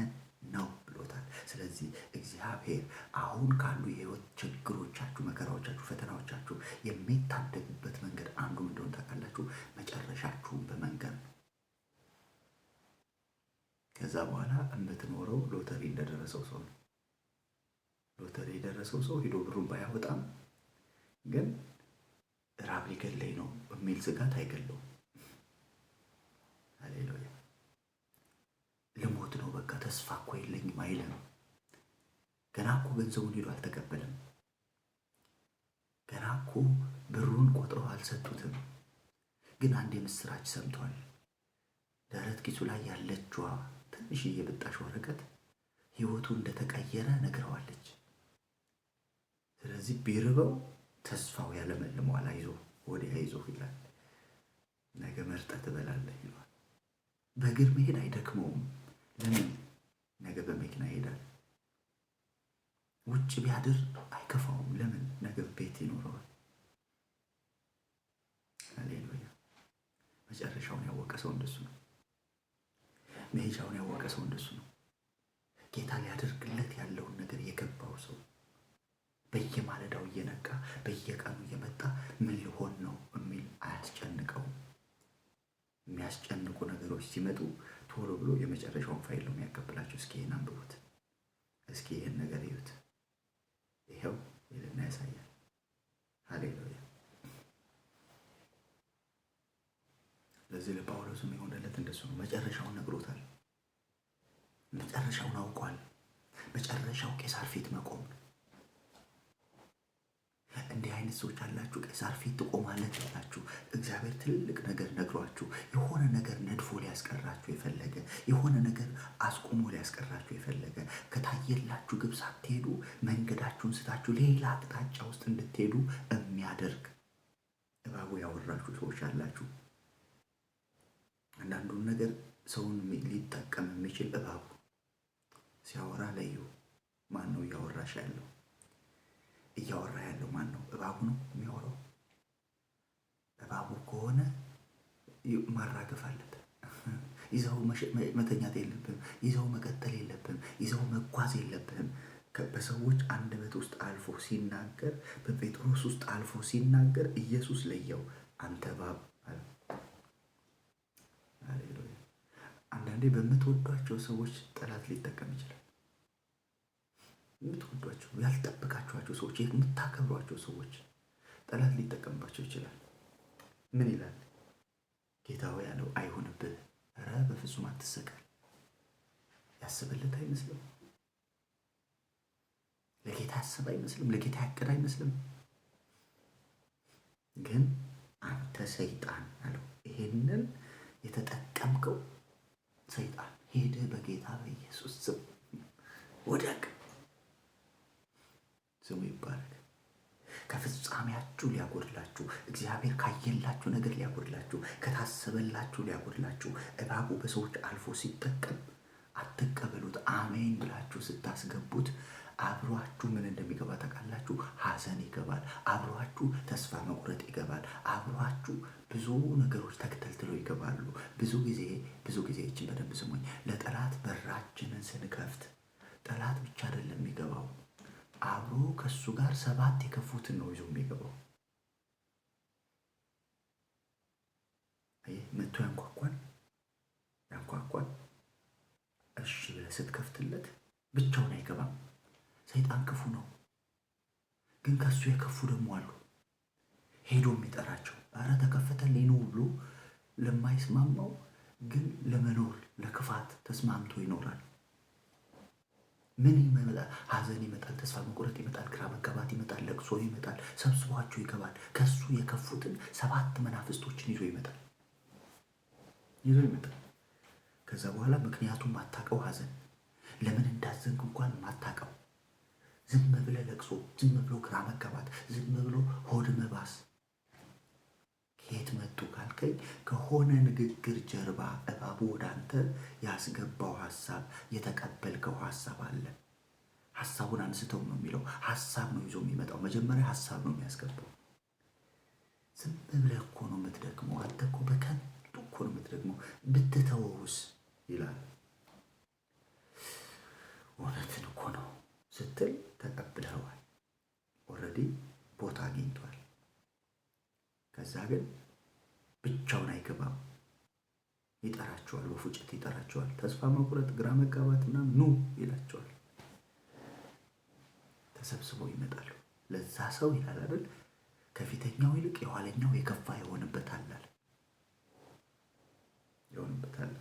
ነው ብሎታል። ስለዚህ እግዚአብሔር አሁን ካሉ የህይወት ችግሮቻችሁ፣ መከራዎቻችሁ፣ ፈተናዎቻችሁ የሚታደጉበት መንገድ አንዱ እንደሆነ ታውቃላችሁ፣ መጨረሻችሁን በመንገር ነው። ከዛ በኋላ የምትኖረው ሎተሪ እንደደረሰው ሰው ነው። ሎተሪ የደረሰው ሰው ሂዶ ብሩን ባያወጣም ግን ራብ ሊገለኝ ነው የሚል ስጋት አይገለውም። ሃሌሉያ። ልሞት ነው በቃ ተስፋ እኮ የለኝም አይልም። ገና እኮ ገንዘቡን ሄዶ አልተቀበለም። ገና እኮ ብሩን ቆጥረው አልሰጡትም። ግን አንድ የምስራች ሰምቷል። ደረት ኪሱ ላይ ያለችዋ ትንሽዬ ብጣሽ ወረቀት ህይወቱ እንደተቀየረ ነግረዋለች። ስለዚህ ቢርበው ተስፋው ያለመልመዋል። አይዞህ ወዲያ አይዞህ ይላል። ነገ መርጠህ ትበላለህ ይለዋል። በእግር መሄድ አይደክመውም። ለምን? ነገ በመኪና ይሄዳል። ውጭ ቢያድር አይከፋውም። ለምን? ነገ ቤት ይኖረዋል። ሃሌሉያ። መጨረሻውን ያወቀ ሰው እንደሱ ነው። መሄጃውን ያወቀ ሰው እንደሱ ነው። ጌታ ሊያደርግለት ያለውን ነገር የገባው ሰው በየማለዳው እየነቃ በየቀኑ እየመጣ ምን ሊሆን ነው የሚል አያስጨንቀውም። የሚያስጨንቁ ነገሮች ሲመጡ ቶሎ ብሎ የመጨረሻውን ፋይል ነው የሚያቀብላቸው። እስኪ ይህን አንብቡት፣ እስኪ ይህን ነገር እዩት፣ ይኸው ይልና ያሳያል። ሃሌሉያ። ለዚህ ለጳውሎስም የሆነለት እንደሱ ነው። መጨረሻውን ነግሮታል። መጨረሻውን አውቋል። መጨረሻው ቄሳር ፊት መቆም ነው። እንዲህ አይነት ሰዎች አላችሁ። ቄሳር ፊት ትቆማለህ ትላችሁ፣ እግዚአብሔር ትልቅ ነገር ነግሯችሁ የሆነ ነገር ነድፎ ሊያስቀራችሁ የፈለገ፣ የሆነ ነገር አስቆሞ ሊያስቀራችሁ የፈለገ፣ ከታየላችሁ ግብ ሳትሄዱ መንገዳችሁን ስታችሁ ሌላ አቅጣጫ ውስጥ እንድትሄዱ የሚያደርግ እባቡ ያወራችሁ ሰዎች አላችሁ። አንዳንዱን ነገር ሰውን ሊጠቀም የሚችል እባቡ ሲያወራ ለዩ። ማን ነው እያወራሽ ያለው? እያወራ ያለው ማን ነው? እባቡ ነው የሚያወራው። እባቡ ከሆነ ማራገፍ አለብህ። ይዘው መተኛት የለብህም። ይዘው መቀጠል የለብህም። ይዘው መጓዝ የለብህም። በሰዎች አንደበት ውስጥ አልፎ ሲናገር፣ በጴጥሮስ ውስጥ አልፎ ሲናገር ኢየሱስ ለየው። አንተ እባብ አለ። ሃሌሉያ። አንዳንዴ በምትወዷቸው ሰዎች ጠላት ሊጠቀም ይችላል። የምትወዷቸው፣ ያልጠበቃችኋቸው ሰዎች፣ የምታከብሯቸው ሰዎች ጠላት ሊጠቀምባቸው ይችላል። ምን ይላል? ጌታ ሆይ ያለው አይሁንብህ፣ ኧረ በፍጹም አትሰቀል። ያስበለት አይመስልም። ለጌታ ያስብ አይመስልም። ለጌታ ያቅድ አይመስልም። ግን አንተ ሰይጣን አለው። ይሄንን የተጠቀምከው ሰይጣን ሄደህ በጌታ በኢየሱስ ስም ወደቅ። ስሙ ይባረክ። ከፍጻሜያችሁ ሊያጎድላችሁ፣ እግዚአብሔር ካየላችሁ ነገር ሊያጎድላችሁ፣ ከታሰበላችሁ ሊያጎድላችሁ እባቡ በሰዎች አልፎ ሲጠቀም አትቀበሉት። አሜን ብላችሁ ስታስገቡት አብሯችሁ ምን እንደሚገባ ታውቃላችሁ? ሐዘን ይገባል። አብሯችሁ ተስፋ መቁረጥ ይገባል። አብሯችሁ ብዙ ነገሮች ተከተልትለው ይገባሉ። ብዙ ጊዜ ብዙ ጊዜ ይችን በደንብ ስሙኝ። ለጠላት በራችንን ስንከፍት ጠላት ብቻ አይደለም የሚገባው፣ አብሮ ከሱ ጋር ሰባት የከፉትን ነው ይዞ የሚገባው። አየህ፣ መጥቶ ያንኳኳል ያንኳኳል። እሺ ብለህ ስትከፍትለት ብቻውን አይገባም። ሰይጣን ክፉ ነው፣ ግን ከሱ የከፉ ደግሞ አሉ። ሄዶ የሚጠራቸው ኧረ ተከፈተልኝ ነው ብሎ ለማይስማማው ግን ለመኖር ለክፋት ተስማምቶ ይኖራል። ምን ይመጣል? ሐዘን ይመጣል፣ ተስፋ መቁረጥ ይመጣል፣ ግራ መጋባት ይመጣል፣ ለቅሶ ይመጣል፣ ሰብስቧቸው ይገባል። ከሱ የከፉትን ሰባት መናፍስቶችን ይዞ ይመጣል ይዞ ይመጣል። ከዛ በኋላ ምክንያቱም ማታቀው ሐዘን፣ ለምን እንዳዘንክ እንኳን ማታቀው፣ ዝም ብለ ለቅሶ፣ ዝም ብሎ ግራ መጋባት፣ ዝም ብሎ ሆድ መባስ ከየት መጡ ካልከኝ ከሆነ ንግግር ጀርባ እባቡ ወደ አንተ ያስገባው ሀሳብ፣ የተቀበልከው ሀሳብ አለ። ሀሳቡን አንስተው ነው የሚለው። ሀሳብ ነው ይዞ የሚመጣው። መጀመሪያ ሀሳብ ነው የሚያስገባው። ዝም ብለህ እኮ ነው የምትደክመው። አንተ እኮ በከንቱ እኮ ነው የምትደክመው። ብትተወውስ ይላል። እውነትን እኮ ነው ስትል ተቀብለዋል። Already ቦታ አግኝቷል። ከዛ ግን ብቻውን አይገባም። ይጠራቸዋል፣ በፉጨት ይጠራቸዋል። ተስፋ መቁረጥ፣ ግራ መጋባት ምናምን ኑ ይላቸዋል። ተሰብስበው ይመጣሉ። ለዛ ሰው ይላል አይደል፣ ከፊተኛው ይልቅ የኋለኛው የከፋ ይሆንበታል ይሆንበታል።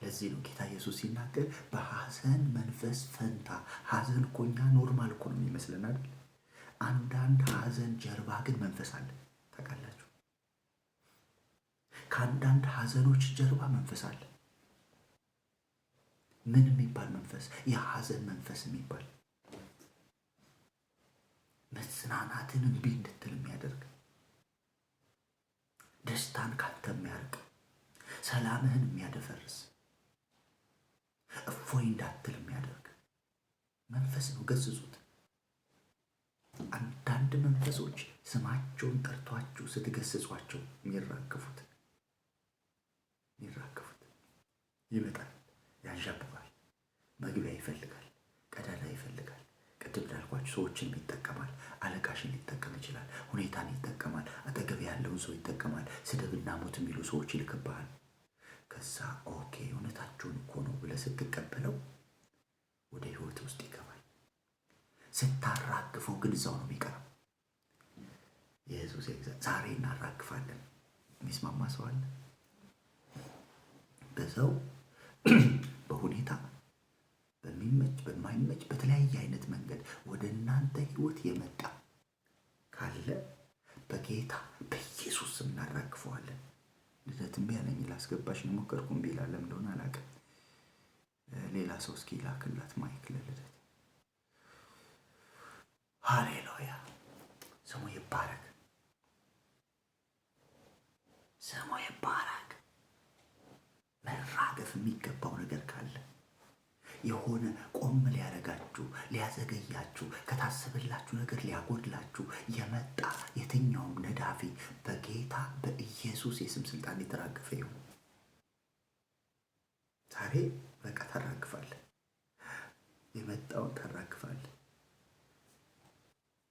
ለዚህ ነው ጌታ ኢየሱስ ሲናገር በሐዘን መንፈስ ፈንታ። ሐዘን እኮ እኛ normal እኮ ነው የሚመስለን አይደል? አንዳንድ ሐዘን ጀርባ ግን መንፈስ አለ። ታውቃላችሁ፣ ከአንዳንድ ሐዘኖች ጀርባ መንፈስ አለ። ምን የሚባል መንፈስ? የሐዘን መንፈስ የሚባል መጽናናትን እምቢ እንድትል የሚያደርግ፣ ደስታን ካንተ የሚያርቅ፣ ሰላምህን የሚያደፈርስ፣ እፎይ እንዳትል የሚያደርግ መንፈስ ነው። ገስጹት። አንዳንድ መንፈሶች ስማቸውን ጠርቷችሁ ስትገስጿቸው የሚራገፉት ይመጣል፣ ያንዣብባል፣ መግቢያ ይፈልጋል፣ ቀዳዳ ይፈልጋል። ቅድም እንዳልኳችሁ እንዳልኳችሁ ሰዎችን ይጠቀማል። አለቃሽን ሊጠቀም ይችላል። ሁኔታን ይጠቀማል። አጠገብ ያለውን ሰው ይጠቀማል። ስድብና ሞት የሚሉ ሰዎች ይልክብሃል። ከዛ okay እውነታቸውን እኮ ነው ብለህ ስትቀበለው ወደ ህይወት ውስጥ ይገባል። ስታራግፈው ግን እዛው ነው የሚቀረው። ኢየሱስ ዛሬ እናራግፋለን። የሚስማማ ሰው አለ? በሰው በሁኔታ በሚመች በማይመች በተለያየ አይነት መንገድ ወደ እናንተ ህይወት የመጣ ካለ በጌታ በኢየሱስ ስም እናራግፈዋለን። ልደት እምቢ አለኝ፣ ላስገባሽ ነው የሞከርኩ፣ እምቢ ይላል። ለምን እንደሆነ አላውቅም። ሌላ ሰው እስኪ ላክላት mic ለልደት። ሃሌሉያ፣ ስሙ ይባረክ፣ ስሙ ይባረክ። መራገፍ የሚገባው ነገር ካለ፣ የሆነ ቆም ሊያረጋችሁ፣ ሊያዘገያችሁ፣ ከታሰበላችሁ ነገር ሊያጎድላችሁ የመጣ የትኛውም ነዳፊ በጌታ በኢየሱስ የስም ስልጣን የተራገፈ ይሁን። ዛሬ በቃ ታራግፋለህ፣ የመጣውን ታራግፋለህ።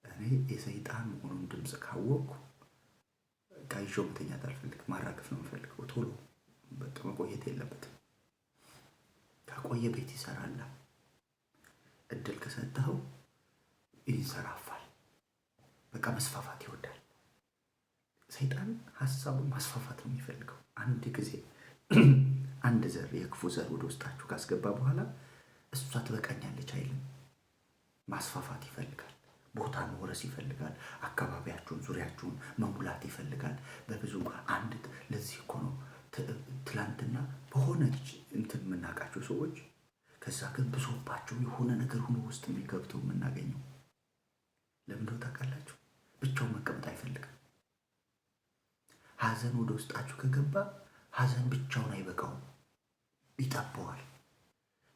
እኔ የሰይጣን መሆኑን ድምፅ ካወቅኩ በቃ ይዤው መተኛት አልፈልግም። ማራገፍ ነው የምፈልገው። ቶሎ በቃ መቆየት የለበትም። ከቆየ ቤት ይሰራል። እድል ከሰጠኸው ይንሰራፋል። በቃ መስፋፋት ይወዳል። ሰይጣን ሀሳቡን ማስፋፋት ነው የሚፈልገው። አንድ ጊዜ አንድ ዘር፣ የክፉ ዘር ወደ ውስጣችሁ ካስገባ በኋላ እሷ ትበቃኛለች አይልም። ማስፋፋት ይፈልጋል። ቦታ መውረስ ይፈልጋል። አካባቢያችሁን፣ ዙሪያችሁን መሙላት ይፈልጋል። በብዙ አንድ ለዚህ እኮ ነው ትላንትና በሆነች እንትን የምናውቃቸው ሰዎች ከዛ ግን ብሶባቸው የሆነ ነገር ሆኖ ውስጥ የሚገብተው የምናገኘው። ለምንድነው ታውቃላችሁ? ብቻውን መቀመጥ አይፈልግም። ሀዘን ወደ ውስጣችሁ ከገባ ሀዘን ብቻውን አይበቃውም፣ ይጠበዋል።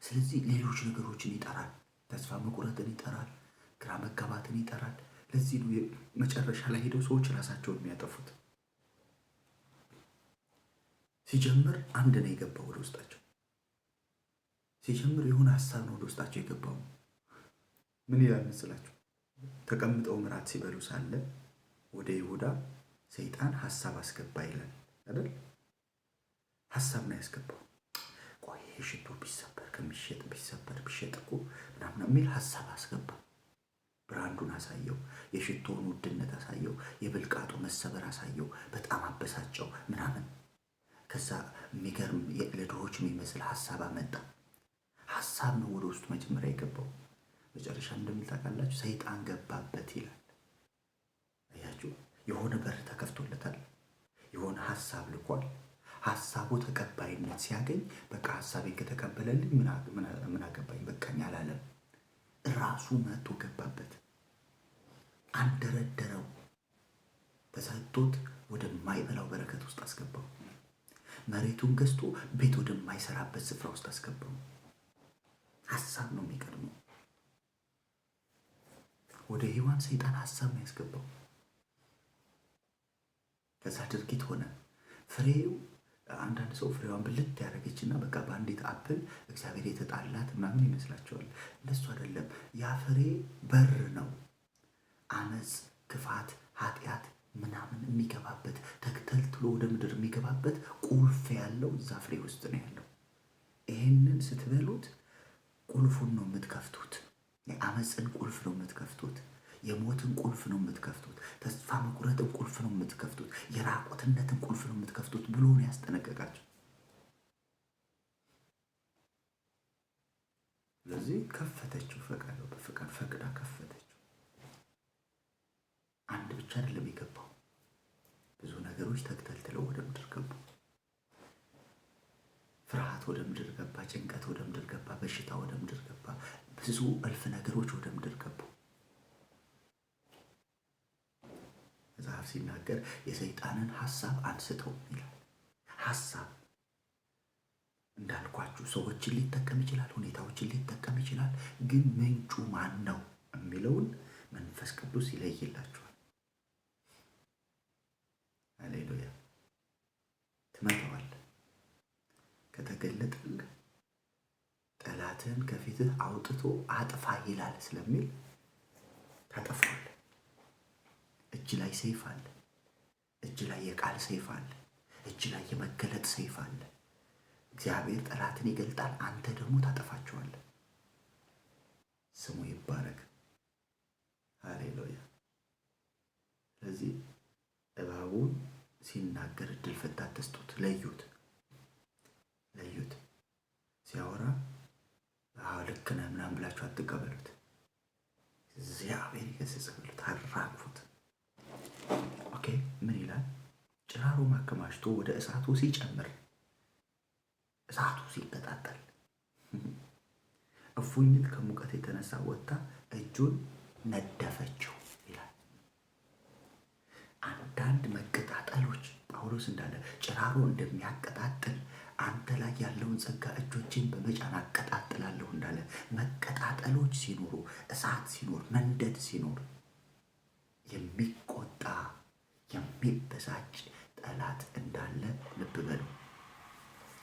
ስለዚህ ሌሎች ነገሮችን ይጠራል። ተስፋ መቁረጥን ይጠራል። ግራ መጋባትን ይጠራል። ለዚህ ነው መጨረሻ ላይ ሄደው ሰዎች ራሳቸውን የሚያጠፉት። ሲጀምር አንድ ነው የገባው ወደ ውስጣቸው። ሲጀምር የሆነ ሀሳብ ነው ወደ ውስጣቸው የገባው። ምን ይላል መሰላችሁ? ተቀምጠው ምራት ሲበሉ ሳለ ወደ ይሁዳ ሰይጣን ሀሳብ አስገባ ይላል አይደል? ሀሳብ ነው ያስገባው። ቆይ ይሄ ሽቶ ቢሰበር ከሚሸጥ ቢሰበር ቢሸጥ እኮ ምናምን የሚል ሀሳብ አስገባ። Brand ኡን አሳየው፣ የሽቶውን ውድነት አሳየው፣ የብልቃጡ መሰበር አሳየው። በጣም አበሳጨው ምናምን። ከዛ የሚገርም ለድሆች የሚመስል ሀሳብ አመጣ። ሀሳብ ነው ወደ ውስጡ መጀመሪያ የገባው። መጨረሻ እንደሚል ታውቃላችሁ፣ ሰይጣን ገባበት ይላል። አያችሁ፣ የሆነ በር ተከፍቶለታል። የሆነ ሀሳብ ልኳል። ሀሳቡ ተቀባይነት ሲያገኝ በቃ ሀሳቤን ከተቀበለልኝ ምን አገባኝ በቃኝ አላለም። ራሱ መጥቶ ገባበት፣ አንደረደረው፣ ተሰጥቶት ወደማይበላው በረከት ውስጥ አስገባው። መሬቱን ገዝቶ ቤት ወደማይሰራበት ስፍራ ውስጥ አስገባው። ሀሳብ ነው የሚቀድመው። ወደ ሔዋን ሰይጣን ሀሳብ ነው ያስገባው። ከዛ ድርጊት ሆነ። ፍሬው አንዳንድ ሰው ፍሬዋን ብልት ያደረገችና በቃ በአንዲት apple እግዚአብሔር የተጣላት ምናምን ይመስላቸዋል። እንደሱ አይደለም። ያ ፍሬ በር ነው። አመፅ፣ ክፋት፣ ኃጢአት ምናምን የሚገባበት፣ ተተልትሎ ወደ ምድር የሚገባበት ቁልፍ ያለው እዛ ፍሬ ውስጥ ነው ያለው። ይሄንን ስትበሉት ቁልፉን ነው የምትከፍቱት። የአመፅን ቁልፍ ነው የምትከፍቱት። የሞትን ቁልፍ ነው የምትከፍቱት። ተስፋ መቁረጥን ቁልፍ ነው የምትከፍቱት። የራቁትነትን ቁልፍ ነው የምትከፍቱት ብሎ ነው ያስጠነቀቃቸው። ስለዚህ ከፈተችው፣ ፈቃድ በፈቃድ ፈቅዳ ከፈተችው። አንድ ብቻ አይደለም የገባው፣ ብዙ ነገሮች ተተልትለው ወደ ምድር ገቡ። ፍርሃት ወደ ምድር ገባ፣ ጭንቀት ወደ ምድር ገባ፣ በሽታ ወደ ምድር ገባ፣ ብዙ እልፍ ነገሮች ወደ ምድር ገቡ። መጽሐፍ ሲናገር የሰይጣንን ሀሳብ አንስተው ይላል። ሀሳብ እንዳልኳችሁ ሰዎችን ሊጠቀም ይችላል፣ ሁኔታዎችን ሊጠቀም ይችላል። ግን ምንጩ ማን ነው የሚለውን መንፈስ ቅዱስ ይለይላችኋል። ሃሌሉያ። ትመታዋለህ። ከተገለጠልህ ጠላትህን ከፊትህ አውጥቶ አጥፋ ይላል ስለሚል ታጠፋዋለህ። እጅ ላይ ሰይፍ አለ። እጅ ላይ የቃል ሰይፍ አለ። እጅ ላይ የመገለጥ ሰይፍ አለ። እግዚአብሔር ጠላትን ይገልጣል፣ አንተ ደግሞ ታጠፋቸዋለህ። ስሙ ይባረክ። ሃሌሉያ። ስለዚህ እባቡን ሲናገር እድል ፈንታ አትስጡት። ለዩት፣ ለዩት። ሲያወራ ልክ ነህ ምናምን ብላችሁ አትቀበሉት። እግዚአብሔር ይገስጽ በሉት፣ አራግፉት። Okay፣ ምን ይላል? ጭራሮ አከማችቶ ወደ እሳቱ ሲጨምር፣ እሳቱ ሲቀጣጠል፣ እፉኝት ከሙቀት የተነሳ ወጥታ እጁን ነደፈችው ይላል። አንዳንድ መቀጣጠሎች ጳውሎስ እንዳለ ጭራሮ እንደሚያቀጣጥል፣ አንተ ላይ ያለውን ጸጋ እጆቼን በመጫን አቀጣጥላለሁ እንዳለ፣ መቀጣጠሎች ሲኖሩ፣ እሳት ሲኖር፣ መንደድ ሲኖር የሚቆጣ የሚበሳጭ ጠላት እንዳለ ልብ በሉ።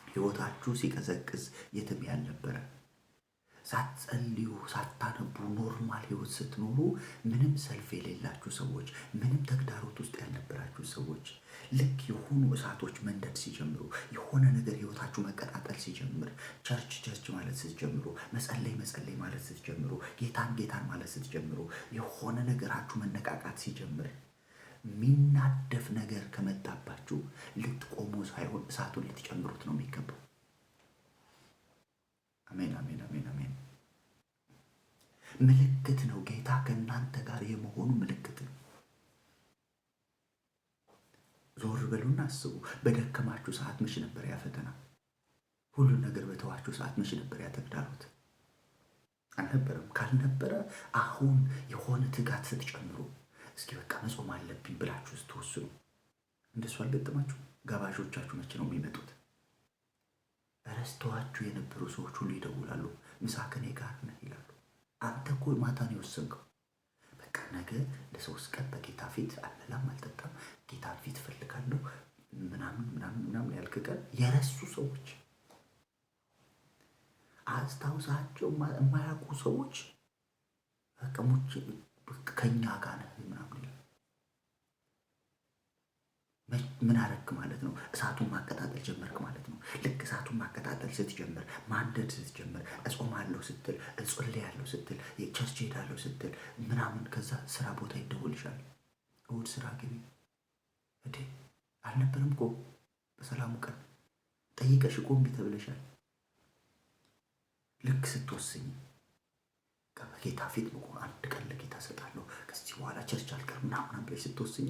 ሕይወታችሁ ሲቀዘቅዝ፣ የትም ያልነበረ፣ ሳትጸልዩ ሳታነቡ normal ህይወት ስትኖሩ፣ ምንም ሰልፍ የሌላችሁ ሰዎች፣ ምንም ተግዳሮት ውስጥ ያልነበራችሁ ሰዎች፣ ልክ የሆኑ እሳቶች መንደድ ሲጀምሩ፣ የሆነ ነገር ህይወታችሁ መቀጣጠል ሲጀምር፣ church church ማለት ስትጀምሩ፣ መጸለይ መጸለይ ማለት ስትጀምሩ፣ ጌታን ጌታን ማለት ስትጀምሩ፣ የሆነ ነገራችሁ መነቃቃት ሲጀምር፣ የሚናደፍ ነገር ከመጣባችሁ ልትቆሙ ሳይሆን እሳቱን ልትጨምሩት ነው የሚገባው። አሜን፣ አሜን፣ አሜን፣ አሜን። ምልክት ነው። ጌታ ከእናንተ ጋር የመሆኑ ምልክት ነው። ዞር በሉና አስቡ። በደከማችሁ ሰዓት መች ነበር ያ ፈተና? ሁሉን ነገር በተዋችሁ ሰዓት መች ነበር ያ ተግዳሮት? አልነበረም። ካልነበረ አሁን የሆነ ትጋት ስትጨምሩ፣ እስኪ በቃ መጾም አለብኝ ብላችሁ ስትወስኑ፣ እንደሱ አልገጠማችሁ? ጋባዦቻችሁ መቼ ነው የሚመጡት? ረስተዋችሁ የነበሩ ሰዎች ሁሉ ይደውላሉ። ምሳ ከኔ ጋር ነህ ይላሉ። አንተ እኮ ማታ ነው የወሰንከው። በቃ ነገ ለ3 ቀን በጌታ ፊት አልበላም አልጠጣም፣ ጌታን ፊት እፈልጋለሁ ምናምን ምናምን ምናምን ያልክ ቀን የረሱ ሰዎች፣ አስታውሳቸው የማያውቁ ሰዎች በቃ ሙቼ ከኛ ጋር ነህ ምናምን ይላል። ምን አረክ ማለት ነው? እሳቱን ማቀጣጠል ጀመርክ ማለት ነው። ልክ እሳቱን ማቀጣጠል ስትጀምር፣ ማንደድ ስትጀምር፣ እጾማለሁ ስትል፣ እጸልያለሁ ስትል፣ church ሄዳለሁ ስትል ምናምን፣ ከዛ ስራ ቦታ ይደውልሻል። እሑድ ስራ ግቢ። እንዴ፣ አልነበረም እኮ፣ በሰላሙ ቀን ጠይቀሽ እኮ እምቢ ተብለሻል። ልክ ስትወስኝ፣ በጌታ ፊት መቆም፣ አንድ ቀን ለጌታ እሰጣለሁ፣ ከዚህ በኋላ church አልቀርም ምናምን ብለሽ ስትወስኝ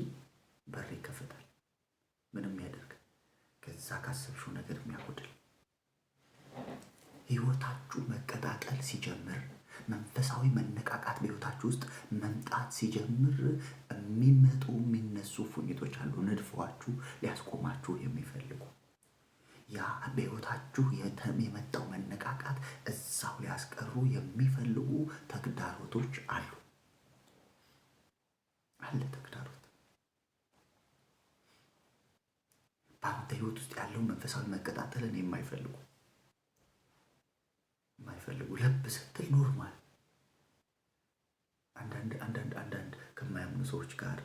በር ይከፈታል። ምንም ያደርግ ከዛ ካሰብሽው ነገር የሚያጎድል። ህይወታችሁ መቀጣጠል ሲጀምር፣ መንፈሳዊ መነቃቃት በህይወታችሁ ውስጥ መምጣት ሲጀምር የሚመጡ የሚነሱ እፉኝቶች አሉ፣ ነድፈዋችሁ ሊያስቆማችሁ የሚፈልጉ፣ ያ በህይወታችሁ የመጣው መነቃቃት እዛው ሊያስቀሩ የሚፈልጉ ተግዳሮቶች አሉ። አለ ተግዳሮት። በአንተ ህይወት ውስጥ ያለውን መንፈሳዊ መቀጣጠልን የማይፈልጉ፣ ለብ ስትል normal። አንዳንድ ከማያምኑ ሰዎች ጋር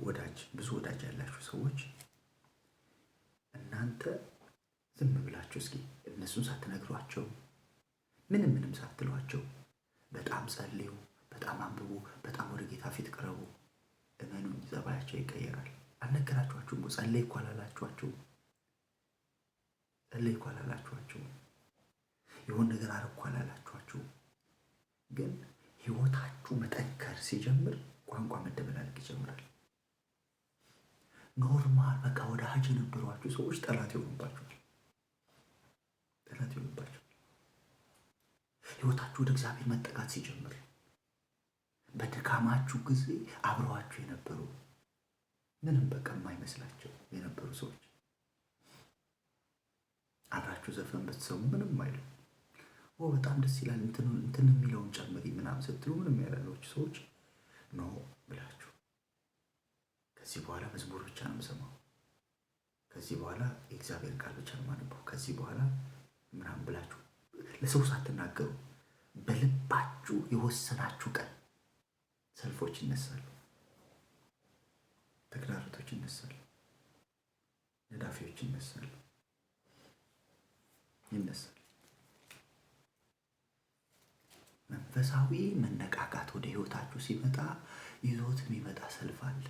ወዳጅ፣ ብዙ ወዳጅ ያላችሁ ሰዎች፣ እናንተ ዝም ብላችሁ እስኪ እነሱን ሳትነግሯቸው፣ ምንም ምንም ሳትሏቸው በጣም ጸልዩ፣ በጣም አንብቡ፣ በጣም ወደ ጌታ ፊት ቅረቡ። እመኑኝ ጸባያቸው ይቀየራል። አልነገራችኋቸውም እኮ፣ ጸለይ እኮ አላላችኋቸውም። ጸለይ እኮ አላላችኋቸውም። የሆነ ነገር አረኩ አላላችኋቸውም። ግን ህይወታችሁ መጠንከር ሲጀምር ቋንቋ መደበላለቅ ይጀምራል። Normal በቃ ወዳጅ የነበሯችሁ ሰዎች ጠላት ይሆኑባችኋል። ጠላት ይሆኑባችኋል። ህይወታችሁ ወደ እግዚአብሔር መጠጋት ሲጀምር በድካማችሁ ጊዜ አብረዋችሁ የነበሩ፣ ምንም በቃ የማይመስላቸው የነበሩ ሰዎች፣ አብራችሁ ዘፈን ብትሰሙ ምንም አይሉ፣ ኦ በጣም ደስ ይላል፣ እንትን የሚለውን ጨምሪ ምናምን ስትሉ ምንም ያላሏችሁ ሰዎች፣ no ብላችሁ ከዚህ በኋላ መዝሙር ብቻ ነው የምሰማው፣ ከዚህ በኋላ የእግዚአብሔር ቃል ብቻ ነው የማነበው፣ ከዚህ በኋላ ምናምን ብላችሁ ለሰው ሳትናገሩ በልባችሁ የወሰናችሁ ቀን ሰልፎች ይነሳሉ፣ ተግዳሮቶች ይነሳሉ፣ ነዳፊዎች ይነሳሉ ይነሳል። መንፈሳዊ መነቃቃት ወደ ህይወታችሁ ሲመጣ ይዞት የሚመጣ ሰልፍ አለ።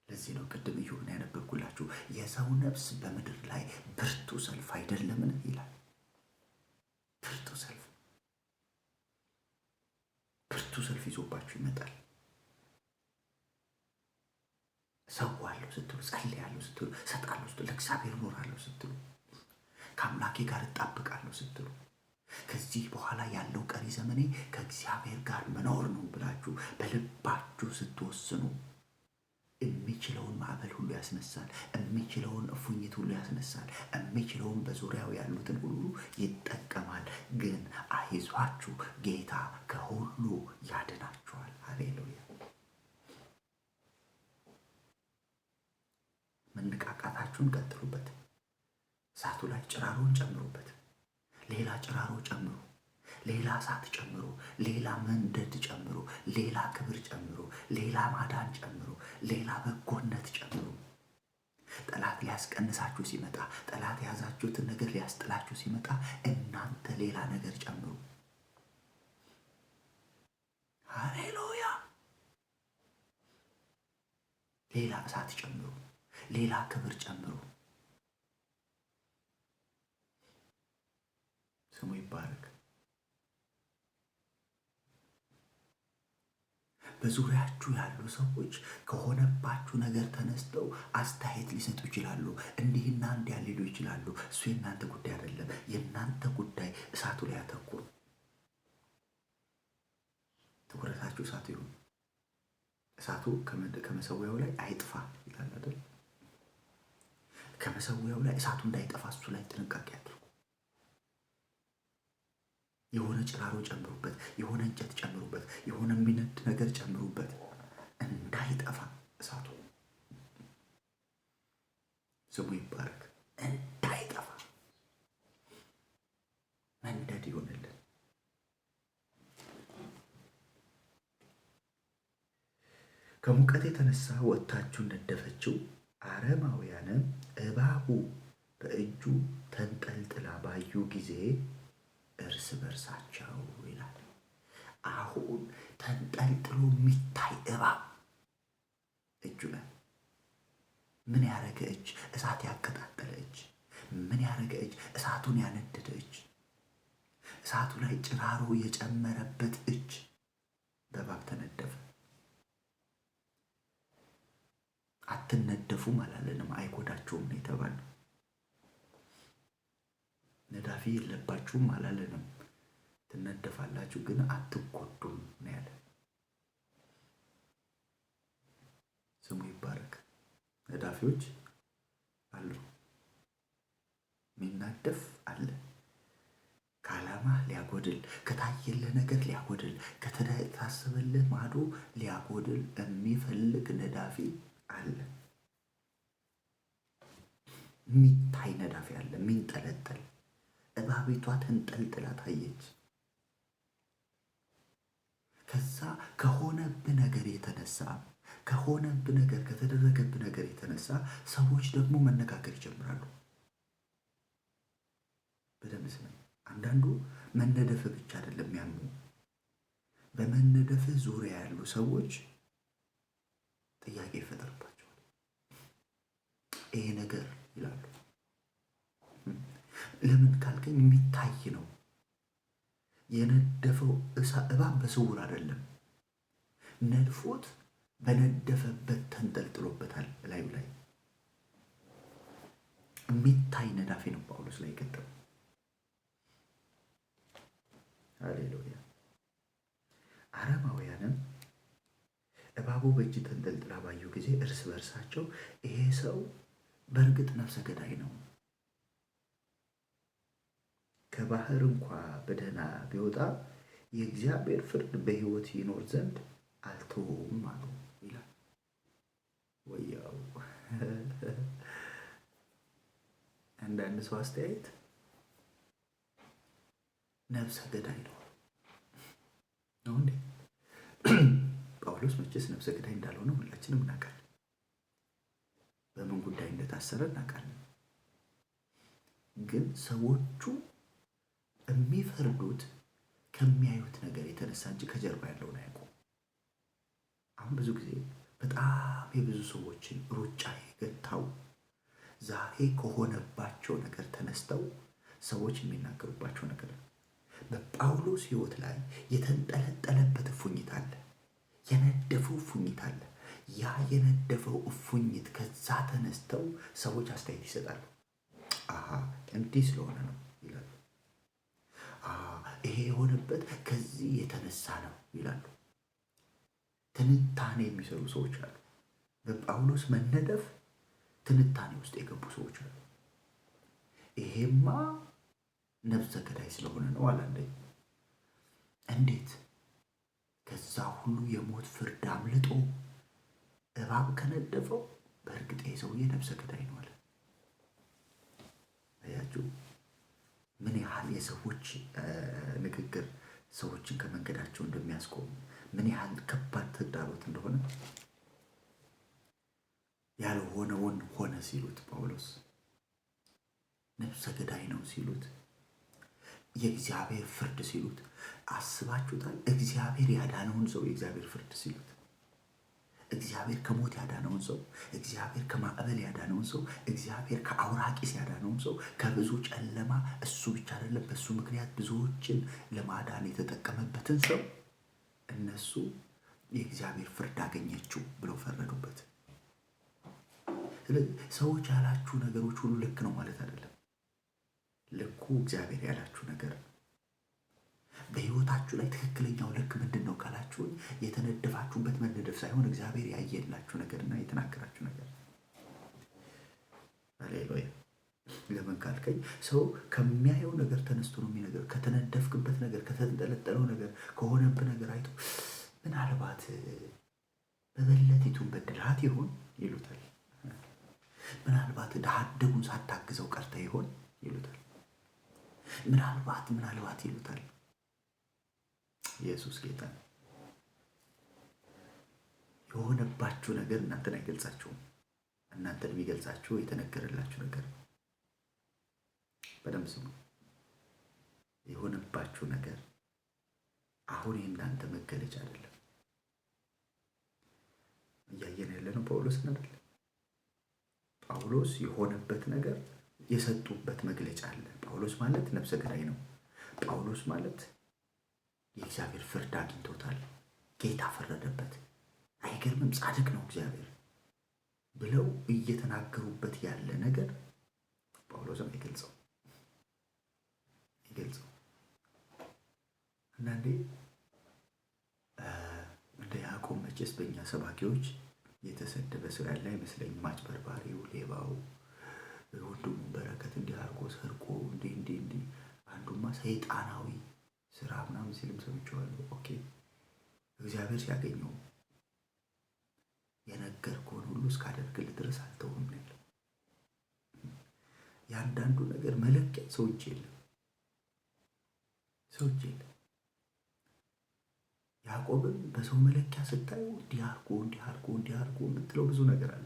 ለዚህ ነው ቅድም ኢዮብን ያነበብኩላችሁ የሰው ነፍስ በምድር ላይ ብርቱ ሰልፍ አይደለምን ይላል። ብርቱ ሰልፍ፣ ብርቱ ሰልፍ ይዞባችሁ ይመጣል። ሰዋለሁ ስትሉ፣ ጸልያለሁ ስትሉ፣ ሰጣለሁ ስትሉ፣ ለእግዚአብሔር እኖራለሁ ስትሉ፣ ከአምላኬ ጋር እጣብቃለሁ ስትሉ፣ ከዚህ በኋላ ያለው ቀሪ ዘመኔ ከእግዚአብሔር ጋር መኖር ነው ብላችሁ በልባችሁ ስትወስኑ የሚችለውን ማዕበል ሁሉ ያስነሳል። የሚችለውን እፉኝት ሁሉ ያስነሳል። የሚችለውን በዙሪያው ያሉትን ሁሉ ይጠቀማል። ግን አይዟችሁ፣ ጌታ ከሁሉ ያድናችኋል። ሃሌሉያ። መነቃቃታችሁን ቀጥሉበት። እሳቱ ላይ ጭራሮን ጨምሩበት። ሌላ ጭራሮ ጨምሩ። ሌላ እሳት ጨምሩ። ሌላ መንደድ ጨምሩ። ሌላ ክብር ጨምሩ። ሌላ ማዳን ጨምሩ። ሌላ በጎነት ጨምሩ። ጠላት ሊያስቀንሳችሁ ሲመጣ፣ ጠላት የያዛችሁትን ነገር ሊያስጥላችሁ ሲመጣ እናንተ ሌላ ነገር ጨምሩ። ሃሌሉያ። ሌላ እሳት ጨምሩ። ሌላ ክብር ጨምሩ። ስሙ ይባረክ። በዙሪያችሁ ያሉ ሰዎች ከሆነባችሁ ነገር ተነስተው አስተያየት ሊሰጡ ይችላሉ። እንዲህና እንዲያ ሊሉ ይችላሉ። እሱ የእናንተ ጉዳይ አይደለም። የእናንተ ጉዳይ እሳቱ ላይ አተኩሩ። ትኩረታችሁ እሳቱ ይሁን። እሳቱ ከመሰዊያው ላይ አይጥፋ ይላል አይደል? ከመሰዊያው ላይ እሳቱ እንዳይጠፋ እሱ ላይ ጥንቃቄ አድርጉ። የሆነ ጭራሮ ጨምሩበት፣ የሆነ እንጨት ጨምሩበት፣ የሆነ የሚነድ ነገር ጨምሩበት፣ እንዳይጠፋ እሳቱ። ስሙ ይባረክ። እንዳይጠፋ መንደድ ይሆንልን። ከሙቀት የተነሳ ወጥታችሁ ነደፈችው። አረማውያንም እባቡ በእጁ ተንጠልጥላ ባዩ ጊዜ እርስ በርሳቸው ይላል። አሁን ተንጠልጥሎ የሚታይ እባብ እጁ ላይ ምን ያረገ እጅ? እሳት ያቀጣጠለ እጅ። ምን ያረገ እጅ? እሳቱን ያነደደ እጅ። እሳቱ ላይ ጭራሮ የጨመረበት እጅ በእባብ ተነደፈ። አትነደፉም አላለንም፣ አይጎዳችሁም ነው የተባልነው። ነዳፊ የለባችሁም አላለንም። ትነደፋላችሁ ግን አትጎዱም ነው ያለ። ስሙ ይባረክ። ነዳፊዎች አሉ፣ የሚናደፍ አለ። ከዓላማ ሊያጎድል፣ ከታየልህ ነገር ሊያጎድል፣ ከታሰበልህ ማዶ ሊያጎድል የሚፈልግ ነዳፊ አለ። የሚታይ ነዳፊ አለ፣ የሚንጠለጠል። እባቢቷ ተንጠልጥላ ታየች። ከዛ ከሆነብህ ነገር የተነሳ ከሆነብህ ነገር ከተደረገብህ ነገር የተነሳ ሰዎች ደግሞ መነጋገር ይጀምራሉ። በደንብ ስማኝ። አንዳንዱ መነደፍ ብቻ አይደለም ያሙ፣ በመነደፍ ዙሪያ ያሉ ሰዎች ጥያቄ ይፈጠርባቸዋል። ይሄ ነገር ይላሉ። ለምን ካልከኝ የሚታይ ነው። የነደፈው እባብ በስውር አይደለም፣ ነድፎት በነደፈበት ተንጠልጥሎበታል። ላዩ ላይ የሚታይ ነዳፊ ነው ጳውሎስ ላይ የገጠመው። ሃሌሉያ። አረማውያንም እባቡ በእጅ ተንጠልጥላ ባዩ ጊዜ እርስ በእርሳቸው ይሄ ሰው በእርግጥ ነፍሰ ገዳይ ነው፣ ከባህር እንኳ በደህና ቢወጣ የእግዚአብሔር ፍርድ በሕይወት ይኖር ዘንድ አልተወውም አሉ ይላል። ወያው አንዳንድ ሰው አስተያየት ነፍሰ ገዳይ ነው ነው እንዴ? ጳውሎስ መቼስ ነፍሰ ገዳይ እንዳልሆነ ሁላችንም እናውቃለን። በምን ጉዳይ እንደታሰረ እናውቃለን። ግን ሰዎቹ የሚፈርዱት ከሚያዩት ነገር የተነሳ እንጂ ከጀርባ ያለውን አያውቁም። አሁን ብዙ ጊዜ በጣም የብዙ ሰዎችን ሩጫ የገታው ዛሬ ከሆነባቸው ነገር ተነስተው ሰዎች የሚናገሩባቸው ነገር ነው። በጳውሎስ ሕይወት ላይ የተንጠለጠለበት እፉኝት አለ፣ የነደፈው እፉኝት አለ። ያ የነደፈው እፉኝት ከዛ ተነስተው ሰዎች አስተያየት ይሰጣሉ። አሃ እንዲህ ስለሆነ ነው ይላሉ። ይሄ የሆነበት ከዚህ የተነሳ ነው ይላሉ። ትንታኔ የሚሰሩ ሰዎች አሉ። በጳውሎስ መነደፍ ትንታኔ ውስጥ የገቡ ሰዎች አሉ። ይሄማ ነፍሰ ገዳይ ስለሆነ ነው አለ አንደኛው። እንዴት ከዛ ሁሉ የሞት ፍርድ አምልጦ እባብ ከነደፈው በእርግጥ ይሄ ሰውዬ ነፍሰ ገዳይ ነው አለ። አያችሁ ምን ያህል የሰዎች ንግግር ሰዎችን ከመንገዳቸው እንደሚያስቆም፣ ምን ያህል ከባድ ተግዳሮት እንደሆነ። ያልሆነውን ሆነ ሲሉት፣ ጳውሎስ ነፍሰ ገዳይ ነው ሲሉት፣ የእግዚአብሔር ፍርድ ሲሉት፣ አስባችሁታል? እግዚአብሔር ያዳነውን ሰው የእግዚአብሔር ፍርድ ሲሉት፣ እግዚአብሔር ከሞት ያዳነውን ሰው፣ እግዚአብሔር ከማዕበል ያዳነውን ሰው፣ እግዚአብሔር ከአውራቂስ ያዳነውን ሰው፣ ከብዙ ጨለማ፣ እሱ ብቻ አይደለም፣ በእሱ ምክንያት ብዙዎችን ለማዳን የተጠቀመበትን ሰው እነሱ የእግዚአብሔር ፍርድ አገኘችው ብለው ፈረዱበት። ስለዚህ ሰዎች ያላችሁ ነገሮች ሁሉ ልክ ነው ማለት አይደለም። ልኩ እግዚአብሔር ያላችሁ ነገር ነው። በህይወታችሁ ላይ ትክክለኛው ልክ ምንድን ነው ካላችሁኝ፣ የተነደፋችሁበት መነደፍ ሳይሆን እግዚአብሔር ያየላችሁ ነገርና የተናገራችሁ ነገር። ሃሌሉያ። ለምን ካልከኝ ሰው ከሚያየው ነገር ተነስቶ ነው የሚነገር። ከተነደፍክበት ነገር፣ ከተንጠለጠለው ነገር፣ ከሆነብህ ነገር አይቶ ምናልባት መበለቲቱን በድልሃት ይሆን ይሉታል። ምናልባት ድሃ አደጉን ሳታግዘው ቀርተህ ይሆን ይሉታል። ምናልባት ምናልባት ይሉታል። ኢየሱስ ጌታ ነው። የሆነባችሁ ነገር እናንተን አይገልጻችሁም። እናንተን የሚገልጻችሁ የተነገረላችሁ ነገር ነው። በደንብ ስሙ። የሆነባችሁ ነገር አሁን የእናንተ መገለጫ አይደለም። እያየን ያለነው ጳውሎስን አይደል? ጳውሎስ የሆነበት ነገር የሰጡበት መግለጫ አለ። ጳውሎስ ማለት ነፍሰ ገዳይ ነው። ጳውሎስ ማለት የእግዚአብሔር ፍርድ አግኝቶታል። ጌታ ፈረደበት። አይገርምም? ጻድቅ ነው እግዚአብሔር ብለው እየተናገሩበት ያለ ነገር ጳውሎስም አይገልጸው። አንዳንዴ እንደ ያዕቆብ መቼስ በእኛ ሰባኪዎች የተሰደበ ሰው ያለ አይመስለኝም። አጭበርባሪው፣ ሌባው፣ ወንድሙን በረከት እንዲህ አድርጎ ሰርቆ እንዲህ እንዲህ እንዲህ፣ አንዱማ ሰይጣናዊ ስራ ምናምን ሲልም ሰምቼዋለሁ። Okay፣ እግዚአብሔር ሲያገኘው የነገርኩህን ሁሉ እስካደርግልህ ድረስ አልተውህም ነው ያለው። የአንዳንዱ ነገር መለኪያ ሰው እጅ የለም፣ ሰው እጅ የለም። ያዕቆብን በሰው መለኪያ ስታዩ እንዲህ አድርጎ፣ እንዲህ አድርጎ፣ እንዲህ አድርጎ የምትለው ብዙ ነገር አለ።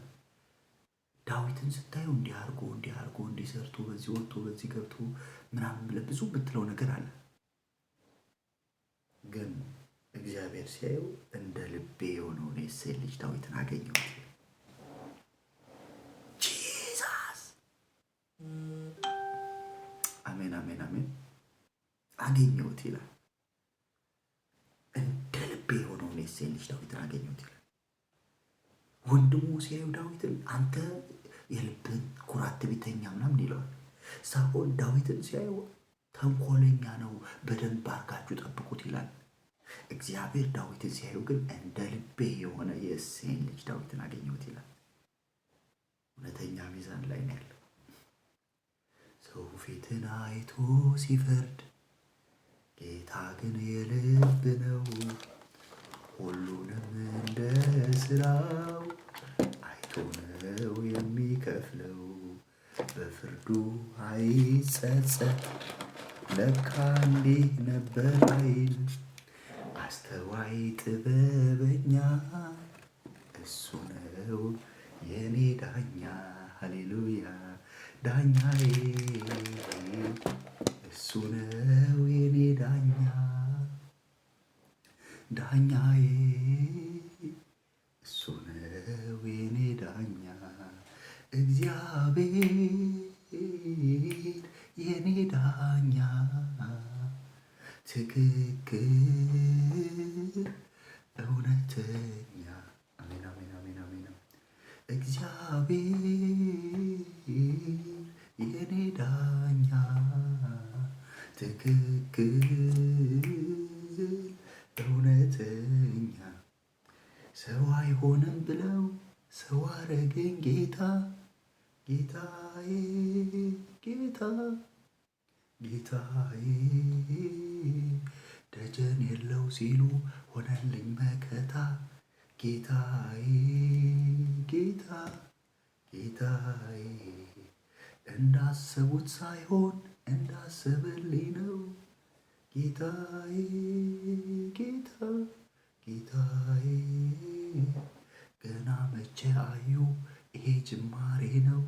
ዳዊትን ስታዩ እንዲህ አድርጎ፣ እንዲህ አድርጎ፣ እንዲህ ሰርቶ፣ በዚህ ወጥቶ፣ በዚህ ገብቶ ምናምን ብለህ ብዙ የምትለው ነገር አለ። ግን እግዚአብሔር ሲያየው እንደ ልቤ የሆነውን የእሴይን ልጅ ዳዊትን አገኘሁት። Jesus፣ አሜን አሜን አሜን፣ አገኘሁት ይላል። እንደ ልቤ የሆነውን የእሴይን ልጅ ዳዊትን አገኘሁት ይላል። ወንድሙ ሲያዩ ዳዊትን አንተ የልብን ኩራት ትዕቢተኛ ምናምን ይለዋል። ሳኦል ዳዊትን ሲያየው ተንኮለኛ ነው፣ በደንብ አድርጋችሁ ጠብቁት ይላል። እግዚአብሔር ዳዊትን ሲያዩ ግን እንደ ልቤ የሆነ የእሴይን ልጅ ዳዊትን አገኘሁት ይላል። እውነተኛ ሚዛን ላይ ነው ያለው። ሰው ፊትን አይቶ ሲፈርድ ጌታ ግን የልብ ነው። ሁሉንም እንደ ስራው አይቶ ነው የሚከፍለው። በፍርዱ አይጸጸት፣ ለካ እንዲህ ነበር አይል። አስተዋይ ጥበበኛ ዳኛዬ እሱ ነው የኔ ዳኛ ዳኛዬ እሱ ነው የኔ ዳኛ እግዚአብሔር የኔ ዳኛ ትክክል እውነተኛ። አሜን አሜን አሜን አሜን። እግዚአብሔር የኔ ዳኛ ትክክል እውነተኛ። ሰው አይሆንም ብለው ሰው አረገኝ ጌታ ጌታዬ ጌታ ጌታዬ ደጀን የለው ሲሉ ሆነልኝ መከታ ጌታዬ ጌታ ጌታዬ እንዳሰቡት ሳይሆን እንዳሰበልኝ ነው ጌታዬ ጌታ ጌታዬ ገና መቼ አዩ ይሄ ጅማሬ ነው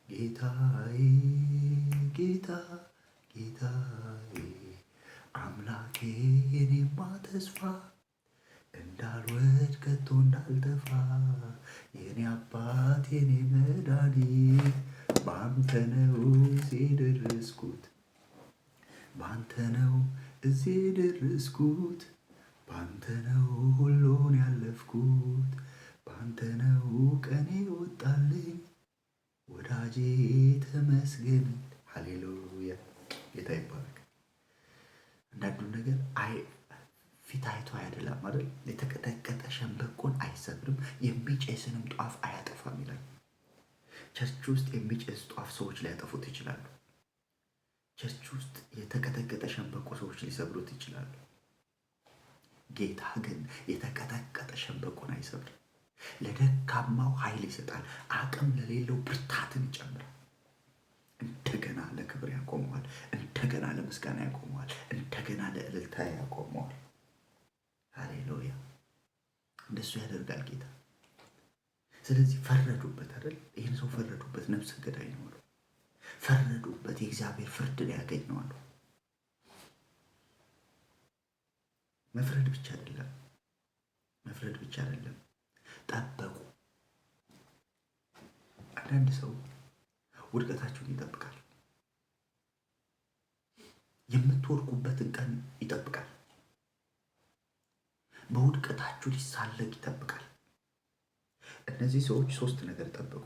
ጌታዬ ጌታ ጌታዬ አምላኬ የኔማ ተስፋ እንዳልወድቅ ከቶ እንዳልጠፋ የኔ አባት የኔ መድኃኒት ባንተ ነው እዚህ የደረስኩት ባንተ ነው እዚህ የደረስኩት ባንተ ነው ሁሉን ያለፍኩት ባንተ ነው ቀኔ ወጣልኝ ወዳጄ ተመስገን። ሃሌሉያ ጌታ ይባረክ። አንዳንዱን ነገር አይ ፊት አይቶ አይደለም አይደል? የተቀጠቀጠ ሸንበቆን አይሰብርም፣ የሚጨስንም ጧፍ አያጠፋም ይላል። Church ውስጥ የሚጨስ ጧፍ ሰዎች ሊያጠፉት ይችላሉ። Church ውስጥ የተቀጠቀጠ ሸንበቆ ሰዎች ሊሰብሩት ይችላሉ። ጌታ ግን የተቀጠቀጠ ሸንበቆን አይሰብርም። ለደካማው ኃይል ይሰጣል፣ አቅም ለሌለው ብርታትን ይጨምራል። እንደገና ለክብር ያቆመዋል፣ እንደገና ለምስጋና ያቆመዋል፣ እንደገና ለእልልታ ያቆመዋል። ሃሌሉያ! እንደሱ ያደርጋል ጌታ። ስለዚህ ፈረዱበት አይደል? ይህን ሰው ፈረዱበት፣ ነፍሰ ገዳይ ነው አሉ። ፈረዱበት፣ የእግዚአብሔር ፍርድ ሊያገኝ ነው አሉ። መፍረድ ብቻ አይደለም፣ መፍረድ ብቻ አይደለም፣ ጠበቁ። አንዳንድ ሰው ውድቀታችሁን ይጠብቃል። የምትወድቁበትን ቀን ይጠብቃል። በውድቀታችሁ ሊሳለቅ ይጠብቃል። እነዚህ ሰዎች ሶስት ነገር ጠበቁ።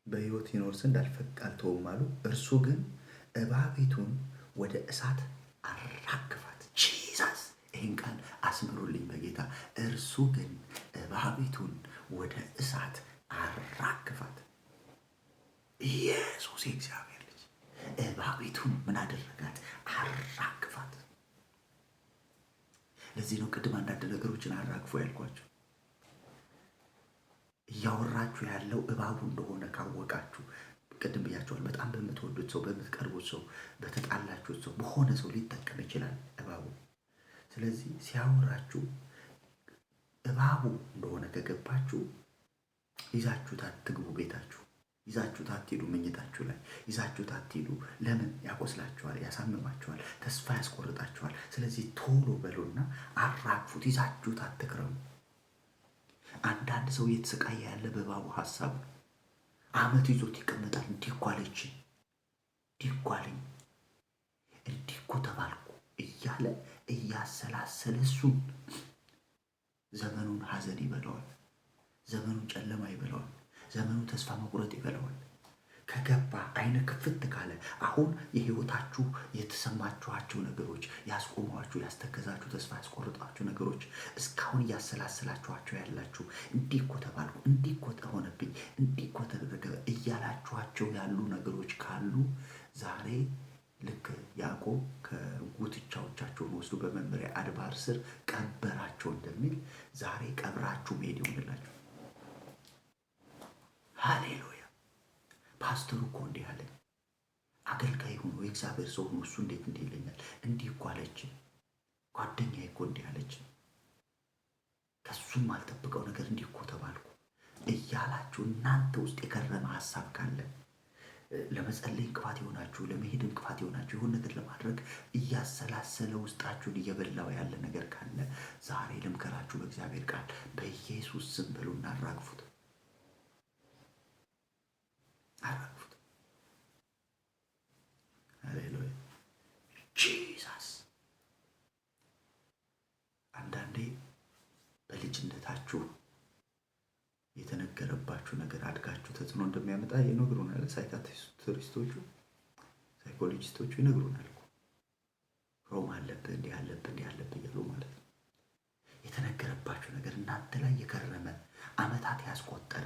በሕይወት ይኖር ዘንድ አልተውም አሉ። እርሱ ግን እባቢቱን ወደ እሳት አራግፋት። Jesus! ይህን ቃል አስምሩልኝ በጌታ። እርሱ ግን እባቢቱን ወደ እሳት አራግፋት። ኢየሱስ የእግዚአብሔር ልጅ እባቢቱን ምን አደረጋት? አራግፋት። ለዚህ ነው ቅድም አንዳንድ ነገሮችን አራግፎ ያልኳቸው። እያወራችሁ ያለው እባቡ እንደሆነ ካወቃችሁ፣ ቅድም ብያቸዋል። በጣም በምትወዱት ሰው፣ በምትቀርቡት ሰው፣ በተጣላችሁት ሰው፣ በሆነ ሰው ሊጠቀም ይችላል እባቡ። ስለዚህ ሲያወራችሁ እባቡ እንደሆነ ከገባችሁ ይዛችሁት አትግቡ ቤታችሁ፣ ይዛችሁት አትሂዱ መኝታችሁ ላይ፣ ይዛችሁት አትሂዱ። ለምን? ያቆስላችኋል፣ ያሳምማችኋል፣ ተስፋ ያስቆርጣችኋል። ስለዚህ ቶሎ በሉና አራግፉት፣ ይዛችሁት አትክረሙ። አንዳንድ ሰው እየተሰቃየ ያለ በእባቡ ሀሳብ ነው። አመት ይዞት ይቀመጣል። እንዲህ እኮ አለችኝ፣ እንዲህ እኮ አለኝ፣ እንዲህ እኮ ተባልኩ እያለ እያሰላሰለ እሱን ዘመኑን ሀዘን ይበለዋል። ዘመኑን ጨለማ ይበለዋል። ዘመኑን ተስፋ መቁረጥ ይበለዋል። ከገባ አይነ ክፍት ካለ አሁን የህይወታችሁ የተሰማችኋቸው ነገሮች ያስቆሟችሁ፣ ያስተከዛችሁ፣ ተስፋ ያስቆርጧችሁ ነገሮች እስካሁን እያሰላሰላችኋቸው ያላችሁ እንዲህ እኮ ተባልኩ፣ እንዲህ እኮ ተሆነብኝ፣ እንዲህ እኮ ተደረገ እያላችኋቸው ያሉ ነገሮች ካሉ ዛሬ ልክ ያዕቆብ ከጉትቻዎቻቸውን ወስዶ በመምሪያ አድባር ስር ቀበራቸው እንደሚል ዛሬ ቀብራችሁ መሄድ ይሆንላችሁ። ሃሌሉያ። ፓስተሩ እኮ እንዲህ አለኝ፣ አገልጋይ ሆኖ የእግዚአብሔር ሰው ሆኖ እሱ እንዴት እንዲህ ይለኛል? እንዲህ እኮ አለች፣ ጓደኛዬ እኮ እንዲህ አለች፣ ከሱም አልጠብቀው ነገር እንዲህ እኮ ተባልኩ፣ እያላችሁ እናንተ ውስጥ የከረመ ሀሳብ ካለ፣ ለመጸለይ እንቅፋት የሆናችሁ፣ ለመሄድ እንቅፋት የሆናችሁ፣ የሆነ ነገር ለማድረግ እያሰላሰለ ውስጣችሁን እየበላው ያለ ነገር ካለ ዛሬ ልምከራችሁ በእግዚአብሔር ቃል፣ በኢየሱስ ስም በሉና አራግፉት፣ አራግፉት። ሃሌሉያ Jesus። አንዳንዴ በልጅነታችሁ የተነገረባችሁ ነገር አድጋችሁ ተጽዕኖ እንደሚያመጣ ይነግሩናል። Psychiatrist ኦቹ፣ psychologist ኦቹ ይነግሩናል እኮ፣ trauma አለብህ፣ እንዲህ አለብህ፣ እንዲህ አለብህ እያሉ ማለት ነው። የተነገረባችሁ ነገር እናንተ ላይ የከረመ፣ አመታት ያስቆጠረ፣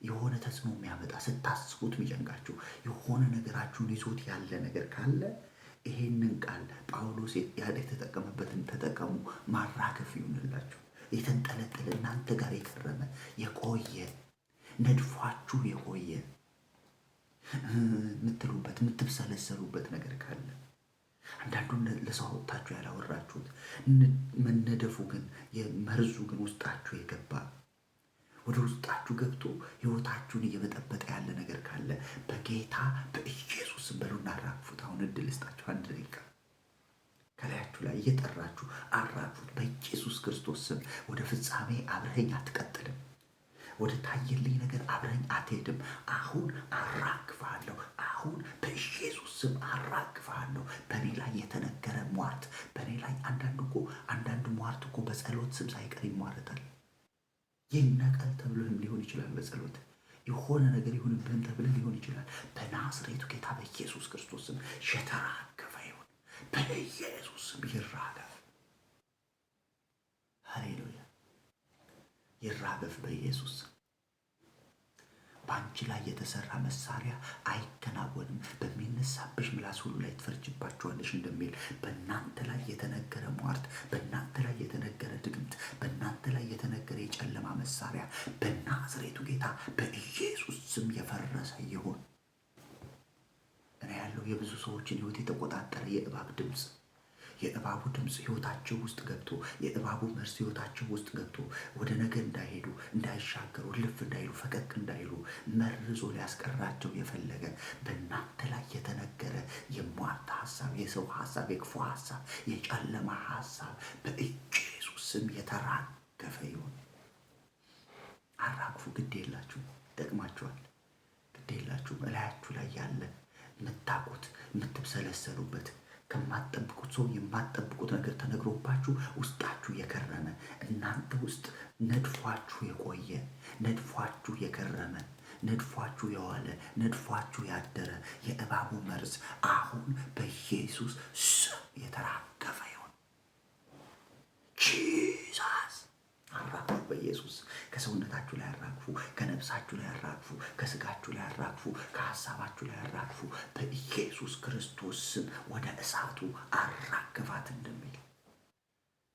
የሆነ ተጽዕኖ የሚያመጣ፣ ስታስቡት የሚጨንቃችሁ፣ የሆነ ነገራችሁን ይዞት ያለ ነገር ካለ ይሄንን ቃል ጳውሎስ የተጠቀመበትን ተጠቀሙ። ማራገፍ ይሁንላችሁ። የተንጠለጠለ፣ እናንተ ጋር የከረመ፣ የቆየ፣ ነድፏችሁ የቆየ፣ የምትሉበት፣ የምትብሰለሰሉበት ነገር ካለ፣ አንዳንዱን ለሰው አውጥታችሁ ያላወራችሁት፣ መነደፉ ግን የመርዙ ግን ውስጣችሁ የገባ፣ ወደ ውስጣችሁ ገብቶ ህይወታችሁን እየበጠበጠ ያለ ነገር ካለ በጌታ በኢየሱስ በሉና አራግፉት። አሁን እድል ልስጣችሁ፣ አንድ ደቂቃ ከላያችሁ ላይ እየጠራችሁ አራግፉት። በኢየሱስ ክርስቶስ ስም ወደ ፍጻሜ አብረኸኝ አትቀጥልም። ወደ ታየልኝ ነገር አብረኸኝ አትሄድም። አሁን አራግፋለሁ። አሁን በኢየሱስ ስም አራግፋለሁ። በእኔ ላይ የተነገረ ሟርት፣ በእኔ ላይ አንዳንድ ሟርት እኮ በጸሎት ስም ሳይቀር ይሟረታል። ይነቀል ተብሎህም ሊሆን ይችላል። በጸሎት የሆነ ነገር ይሁንብህም ተብለህ ሊሆን ይችላል። በናዝሬቱ ጌታ በኢየሱስ ክርስቶስ ስም የተራገፈ ይሁን። በኢየሱስ ስም ይራገፍ። ሃሌሉያ፣ ይራገፍ በኢየሱስ ስም። በአንቺ ላይ የተሰራ መሳሪያ አይከናወንም፣ በሚነሳብሽ ምላስ ሁሉ ላይ ትፈርጅባቸዋለሽ እንደሚል በእናንተ ላይ የተነገረ ሟርት፣ በእናንተ ላይ የተነገረ ድግምት፣ በእናንተ ላይ የተነገረ የጨለማ መሳሪያ በናዝሬቱ ጌታ በኢየሱስ ስም የፈረሰ ይሁን። እኔ ያለው የብዙ ሰዎችን ሕይወት የተቆጣጠረ የእባብ ድምፅ፣ የእባቡ ድምፅ ህይወታቸው ውስጥ ገብቶ፣ የእባቡ መርዝ ህይወታቸው ውስጥ ገብቶ ወደ ነገ እንዳይሄዱ፣ እንዳይሻገሩ፣ ልፍ እንዳይሉ፣ ፈቀቅ እንዳይሉ መርዞ ሊያስቀራቸው የፈለገ በእናንተ ላይ የተነገረ የሟርት ሀሳብ፣ የሰው ሀሳብ፣ የክፉ ሀሳብ፣ የጨለማ ሀሳብ በኢየሱስ ስም የተራገፈ ይሁን። አራግፉ። ግድ የላችሁ፣ ይጠቅማችኋል። ግድ የላችሁም። እላያችሁ ላይ ያለ የምታውቁት፣ የምትብሰለሰሉበት፣ ከማትጠብቁት ሰው የማትጠብቁት ነገር ተነግሮባችሁ ውስጣችሁ የከረመ፣ እናንተ ውስጥ ነድፏችሁ የቆየ፣ ነድፏችሁ የከረመ፣ ነድፏችሁ የዋለ፣ ነድፏችሁ ያደረ የእባቡ መርዝ አሁን በኢየሱስ ስም የተራገፈ ይሁን። Jesus፣ አራግፉ። በኢየሱስ ከሰውነታችሁ ላይ አራግፉ፣ ከነፍሳችሁ ላይ አራግፉ፣ ከስጋችሁ ላይ አራግፉ፣ ከሀሳባችሁ ላይ አራግፉ። በኢየሱስ ክርስቶስ ስም ወደ እሳቱ አራግፋት እንደሚል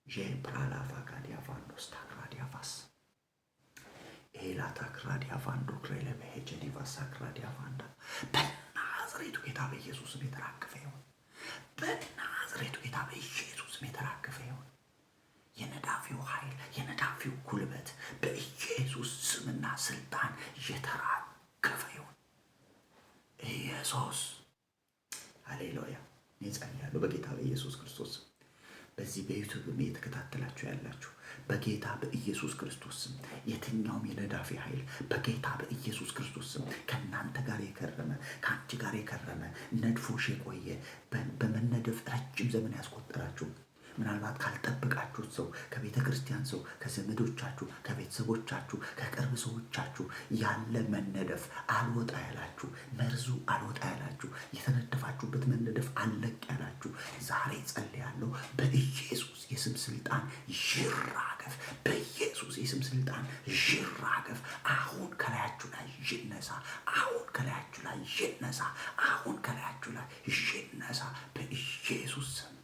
ዤፕራላፋ ጋዲያቫንዶስ ታክራዲያቫስ ኤላታ ክራዲያቫንዶ ክሬለበሄጀዲቫሳ ክራዲያቫንዳ በናዝሬቱ ጌታ በኢየሱስ ስም የተራገፈ ይሁን። በናዝሬቱ ጌታ በኢየሱስ ስም የተራገፈ ይሁን። የነዳፊው ኃይል፣ የነዳፊው ጉልበት በኢየሱስ ስምና ስልጣን የተራገፈ ይሁን። ኢየሱስ፣ ሃሌሉያ። እኔ ጸልያለሁ በጌታ በኢየሱስ ክርስቶስ ስም። በዚህ በ YouTube እየተከታተላችሁ ያላችሁ በጌታ በኢየሱስ ክርስቶስ ስም የትኛውም የነዳፊ ኃይል በጌታ በኢየሱስ ክርስቶስ ስም ከእናንተ ጋር የከረመ፣ ከአንቺ ጋር የከረመ፣ ነድፎሽ የቆየ፣ በመነደፍ ረጅም ዘመን ያስቆጠራችሁ፣ ምናልባት ካልጠበቃችሁት ሰው፣ ከቤተ ክርስቲያን ሰው፣ ከዘመዶቻችሁ፣ ከቤተሰቦቻችሁ፣ ከቅርብ ሰዎቻችሁ ያለ መነደፍ አልወጣ ያላችሁ፣ መርዙ አልወጣ ያላችሁ፣ የተነደፋችሁበት መነደፍ አለቅ ያላችሁ ዛሬ ጸልያለሁ። በኢየሱስ የስም ስልጣን ይራገፍ። በኢየሱስ የስም ስልጣን ይራገፍ። አሁን ከላያችሁ ላይ ይነሳ። አሁን ከላያችሁ ላይ ይነሳ። አሁን ከላያችሁ ላይ ይነሳ በኢየሱስ ስም።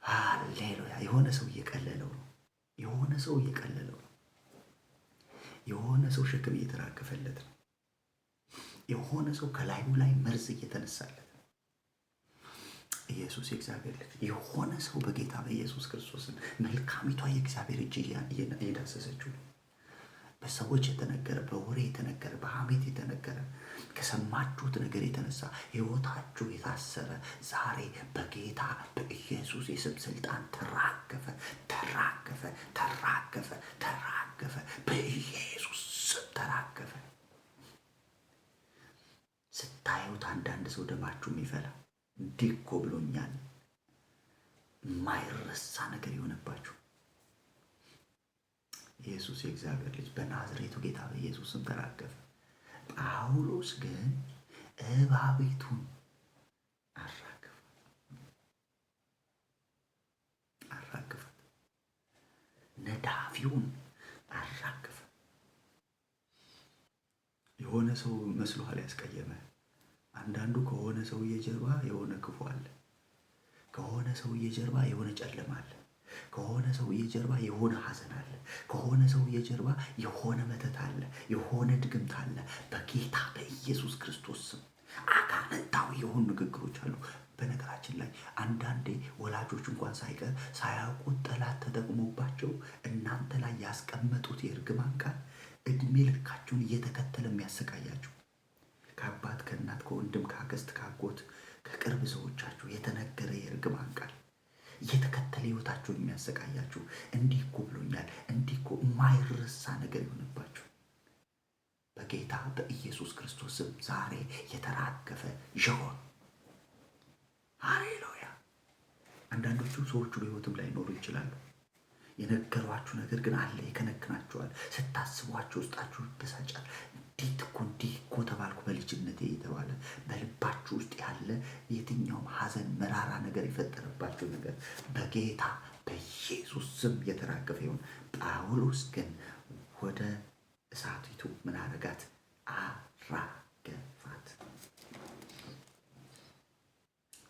ሃሌሉያ። የሆነ ሰው እየቀለለው ነው። የሆነ ሰው እየቀለለው ነው። የሆነ ሰው ሸክም እየተራገፈለት ነው። የሆነ ሰው ከላዩ ላይ መርዝ እየተነሳለት ነው። ኢየሱስ የእግዚአብሔር ልጅ። የሆነ ሰው በጌታ በኢየሱስ ክርስቶስን መልካሚቷ የእግዚአብሔር እጅ እየዳሰሰችው ነው። በሰዎች የተነገረ፣ በወሬ የተነገረ፣ በሐሜት የተነገረ፣ ከሰማችሁት ነገር የተነሳ ሕይወታችሁ የታሰረ ዛሬ በጌታ በኢየሱስ የስም ስልጣን ተራገፈ፣ ተራገፈ፣ ተራገፈ፣ ተራገፈ። በኢየሱስ ስም ተራገፈ። ስታዩት አንዳንድ ሰው ደማችሁ የሚፈላ እንዲህ እኮ ብሎኛል፣ የማይረሳ ነገር የሆነባችሁ ኢየሱስ የእግዚአብሔር ልጅ በናዝሬቱ ጌታ በኢየሱስ ስም ተራገፈ። ጳውሎስ ግን እባቢቱን አራገፋት፣ ነዳፊውን አራገፈ። የሆነ ሰው መስሎሃል ያስቀየመ። አንዳንዱ ከሆነ ሰውዬ ጀርባ የሆነ ክፉ አለ። ከሆነ ሰውዬ ጀርባ የሆነ ጨለማ አለ። ከሆነ ሰውዬ ጀርባ የሆነ ሐዘን አለ። ከሆነ ሰውዬ ጀርባ የሆነ መተት አለ። የሆነ ድግምት አለ። በጌታ በኢየሱስ ክርስቶስ ስም አጋንንታዊ የሆኑ ንግግሮች አሉ። በነገራችን ላይ አንዳንዴ ወላጆች እንኳን ሳይቀር ሳያውቁት ጠላት ተጠቅሞባቸው እናንተ ላይ ያስቀመጡት የእርግማን ቃል እድሜ ልካችሁን እየተከተለ የሚያሰቃያችሁ ከአባት ከእናት ከወንድም ከአክስት ከአጎት ከቅርብ ሰዎቻችሁ የተነገረ የእርግማን ቃል እየተከተለ ሕይወታችሁን የሚያሰቃያችሁ እንዲህ እኮ ብሎኛል፣ እንዲህ እኮ የማይረሳ ነገር የሆነባችሁ በጌታ በኢየሱስ ክርስቶስ ስም ዛሬ የተራገፈ ይሁን። ሃሌሉያ። አንዳንዶቹ ሰዎቹ በሕይወትም ላይኖሩ ይችላሉ። የነገሯችሁ ነገር ግን አለ፣ ይከነክናችኋል። ስታስቧችሁ ውስጣችሁ ይበሳጫል። እንዴት እኮ እንዲህ እኮ ተባልኩ በልጅነቴ የተባለ በልባችሁ ውስጥ ያለ የትኛውም ሐዘን፣ መራራ ነገር የፈጠረባችሁ ነገር በጌታ በኢየሱስ ስም የተራገፈ ይሁን። ጳውሎስ ግን ወደ እሳቲቱ ምን አረጋት? አራገፋት።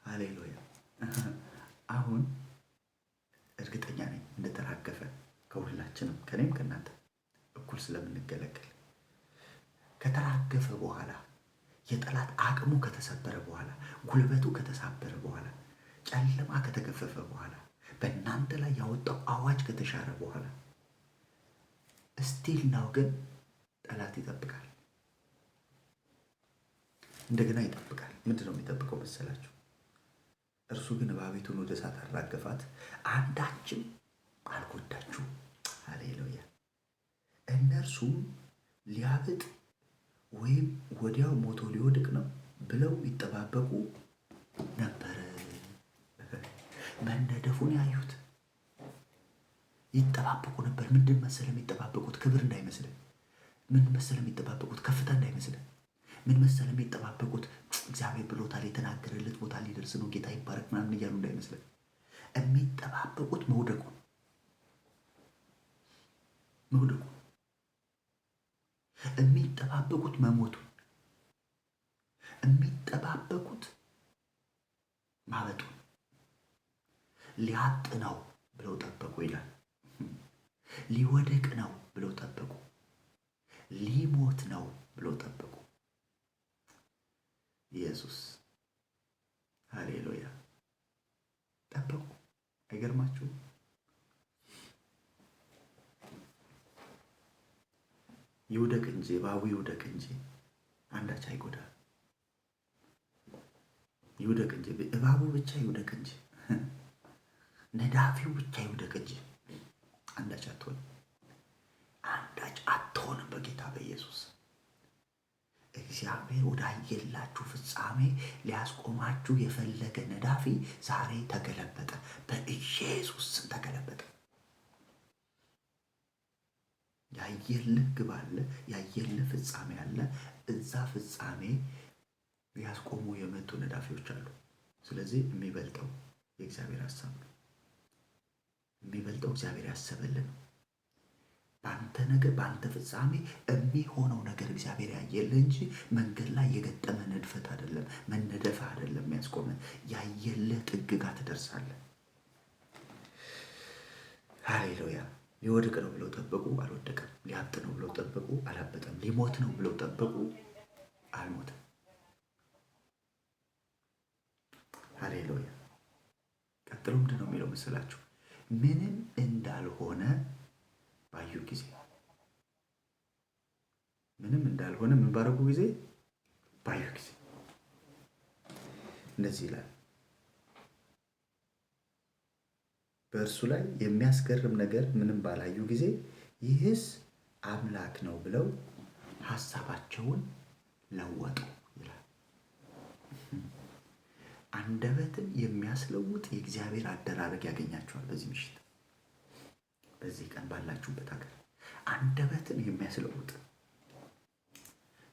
ሃሌሉያ። አሁን እርግጠኛ ነኝ እንደተራገፈ ከሁላችንም ከኔም ከእናንተ እኩል ስለምንገለገል ከተራገፈ በኋላ የጠላት አቅሙ ከተሰበረ በኋላ ጉልበቱ ከተሳበረ በኋላ ጨለማ ከተገፈፈ በኋላ በእናንተ ላይ ያወጣው አዋጅ ከተሻረ በኋላ still now ግን ጠላት ይጠብቃል። እንደገና ይጠብቃል። ምንድን ነው የሚጠብቀው መሰላችሁ? እርሱ ግን እባቢቱን ወደ እሳት አራገፋት፣ አንዳችም አልጎዳችሁ። ሃሌሉያ። እነርሱም ሊያብጥ ወይም ወዲያው ሞቶ ሊወድቅ ነው ብለው ይጠባበቁ ነበር። መነደፉን ያዩት ይጠባበቁ ነበር። ምንድን መሰለ የሚጠባበቁት? ክብር እንዳይመስልህ። ምን መሰለ የሚጠባበቁት? ከፍታ እንዳይመስልህ። ምን መሰለ የሚጠባበቁት? እግዚአብሔር ብሎታል፣ የተናገረለት ቦታ ሊደርስ ነው፣ ጌታ ይባረክ ምናምን እያሉ እንዳይመስልህ። የሚጠባበቁት መውደቁን መውደቁን፣ የሚጠባበቁት መሞቱን፣ የሚጠባበቁት ማበጡን፣ ሊያጥ ነው ብለው ጠበቁ ይላል። ሊወድቅ ነው ብለው ጠበቁ። ሊሞት ነው ብለው ጠበቁ። ኢየሱስ ሃሌሉያ። ጠበቁ። አይገርማችሁም? ይውደቅ እንጂ እባቡ ይውደቅ እንጂ አንዳች አይጎዳ። ይውደቅ እንጂ እባቡ ብቻ ይውደቅ እንጂ ነዳፊው ብቻ ይውደቅ እንጂ አንዳች አትሆንም፣ አንዳች አትሆንም። በጌታ በኢየሱስ እግዚአብሔር ወዳየላችሁ ፍጻሜ ሊያስቆማችሁ የፈለገ ነዳፊ ዛሬ ተገለበጠ። በኢየሱስ ስም ተገለበጠ። ያየልህ ግብ አለ፣ ያየልህ ፍጻሜ አለ። እዛ ፍጻሜ ሊያስቆሙ የመጡ ነዳፊዎች አሉ። ስለዚህ የሚበልጠው የእግዚአብሔር ሀሳብ ነው። የሚበልጠው እግዚአብሔር ያሰበልን ነው። በአንተ ነገር በአንተ ፍጻሜ የሚሆነው ነገር እግዚአብሔር ያየልህ እንጂ መንገድ ላይ የገጠመ ንድፈት አይደለም፣ መነደፍ አይደለም የሚያስቆመ። ያየልህ ጥግ ጋር ትደርሳለህ። ሃሌሉያ። ሊወድቅ ነው ብለው ጠበቁ፣ አልወደቀም። ሊያብጥ ነው ብለው ጠበቁ፣ አላበጠም። ሊሞት ነው ብለው ጠበቁ፣ አልሞተም። ሃሌሉያ። ቀጥሎ ምንድን ነው የሚለው መሰላችሁ? ምንም እንዳልሆነ ባዩ ጊዜ ምንም እንዳልሆነ ምን ባረጉ ጊዜ? ባዩ ጊዜ። እንደዚህ ይላል፣ በእርሱ ላይ የሚያስገርም ነገር ምንም ባላዩ ጊዜ ይህስ አምላክ ነው ብለው ሀሳባቸውን ለወጡ ይላል። አንደበትን የሚያስለውጥ የእግዚአብሔር አደራረግ ያገኛቸዋል። በዚህ ምሽት፣ በዚህ ቀን፣ ባላችሁበት ሀገር አንደበትን የሚያስለውጥ፣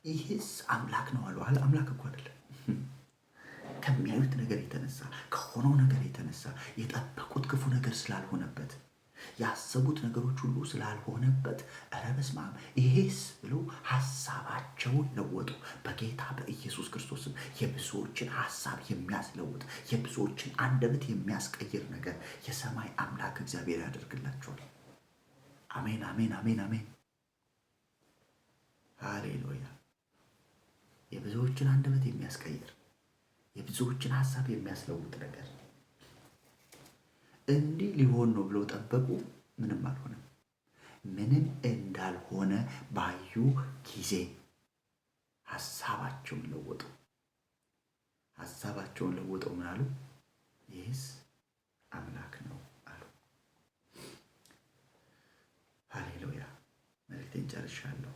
ይህስ አምላክ ነው አሉ። አምላክ እኮ አይደለም። ከሚያዩት ነገር የተነሳ፣ ከሆነው ነገር የተነሳ፣ የጠበቁት ክፉ ነገር ስላልሆነበት፣ ያሰቡት ነገሮች ሁሉ ስላልሆነበት፣ ኧረ በስመ አብ ይሄስ ብለው ሀሳባቸውን ለወጡ። በጌታ በኢየሱስ ክርስቶስም የብዙዎችን ሀሳብ የሚያስለውጥ፣ የብዙዎችን አንደበት የሚያስቀይር ነገር የሰማይ አምላክ እግዚአብሔር ያደርግላቸዋል። አሜን፣ አሜን፣ አሜን፣ አሜን። ሃሌሉያ። የብዙዎችን አንደበት የሚያስቀይር፣ የብዙዎችን ሀሳብ የሚያስለውጥ ነገር። እንዲህ ሊሆን ነው ብለው ጠበቁ። ምንም አልሆነም። ምንም እንዳልሆነ ባዩ ጊዜ ሀሳባቸውን ለወጡ። ሀሳባቸውን ለውጠው ምን አሉ? ይህስ አምላክ ነው አሉ። ሃሌሉያ። መልእክቴን ጨርሻለሁ።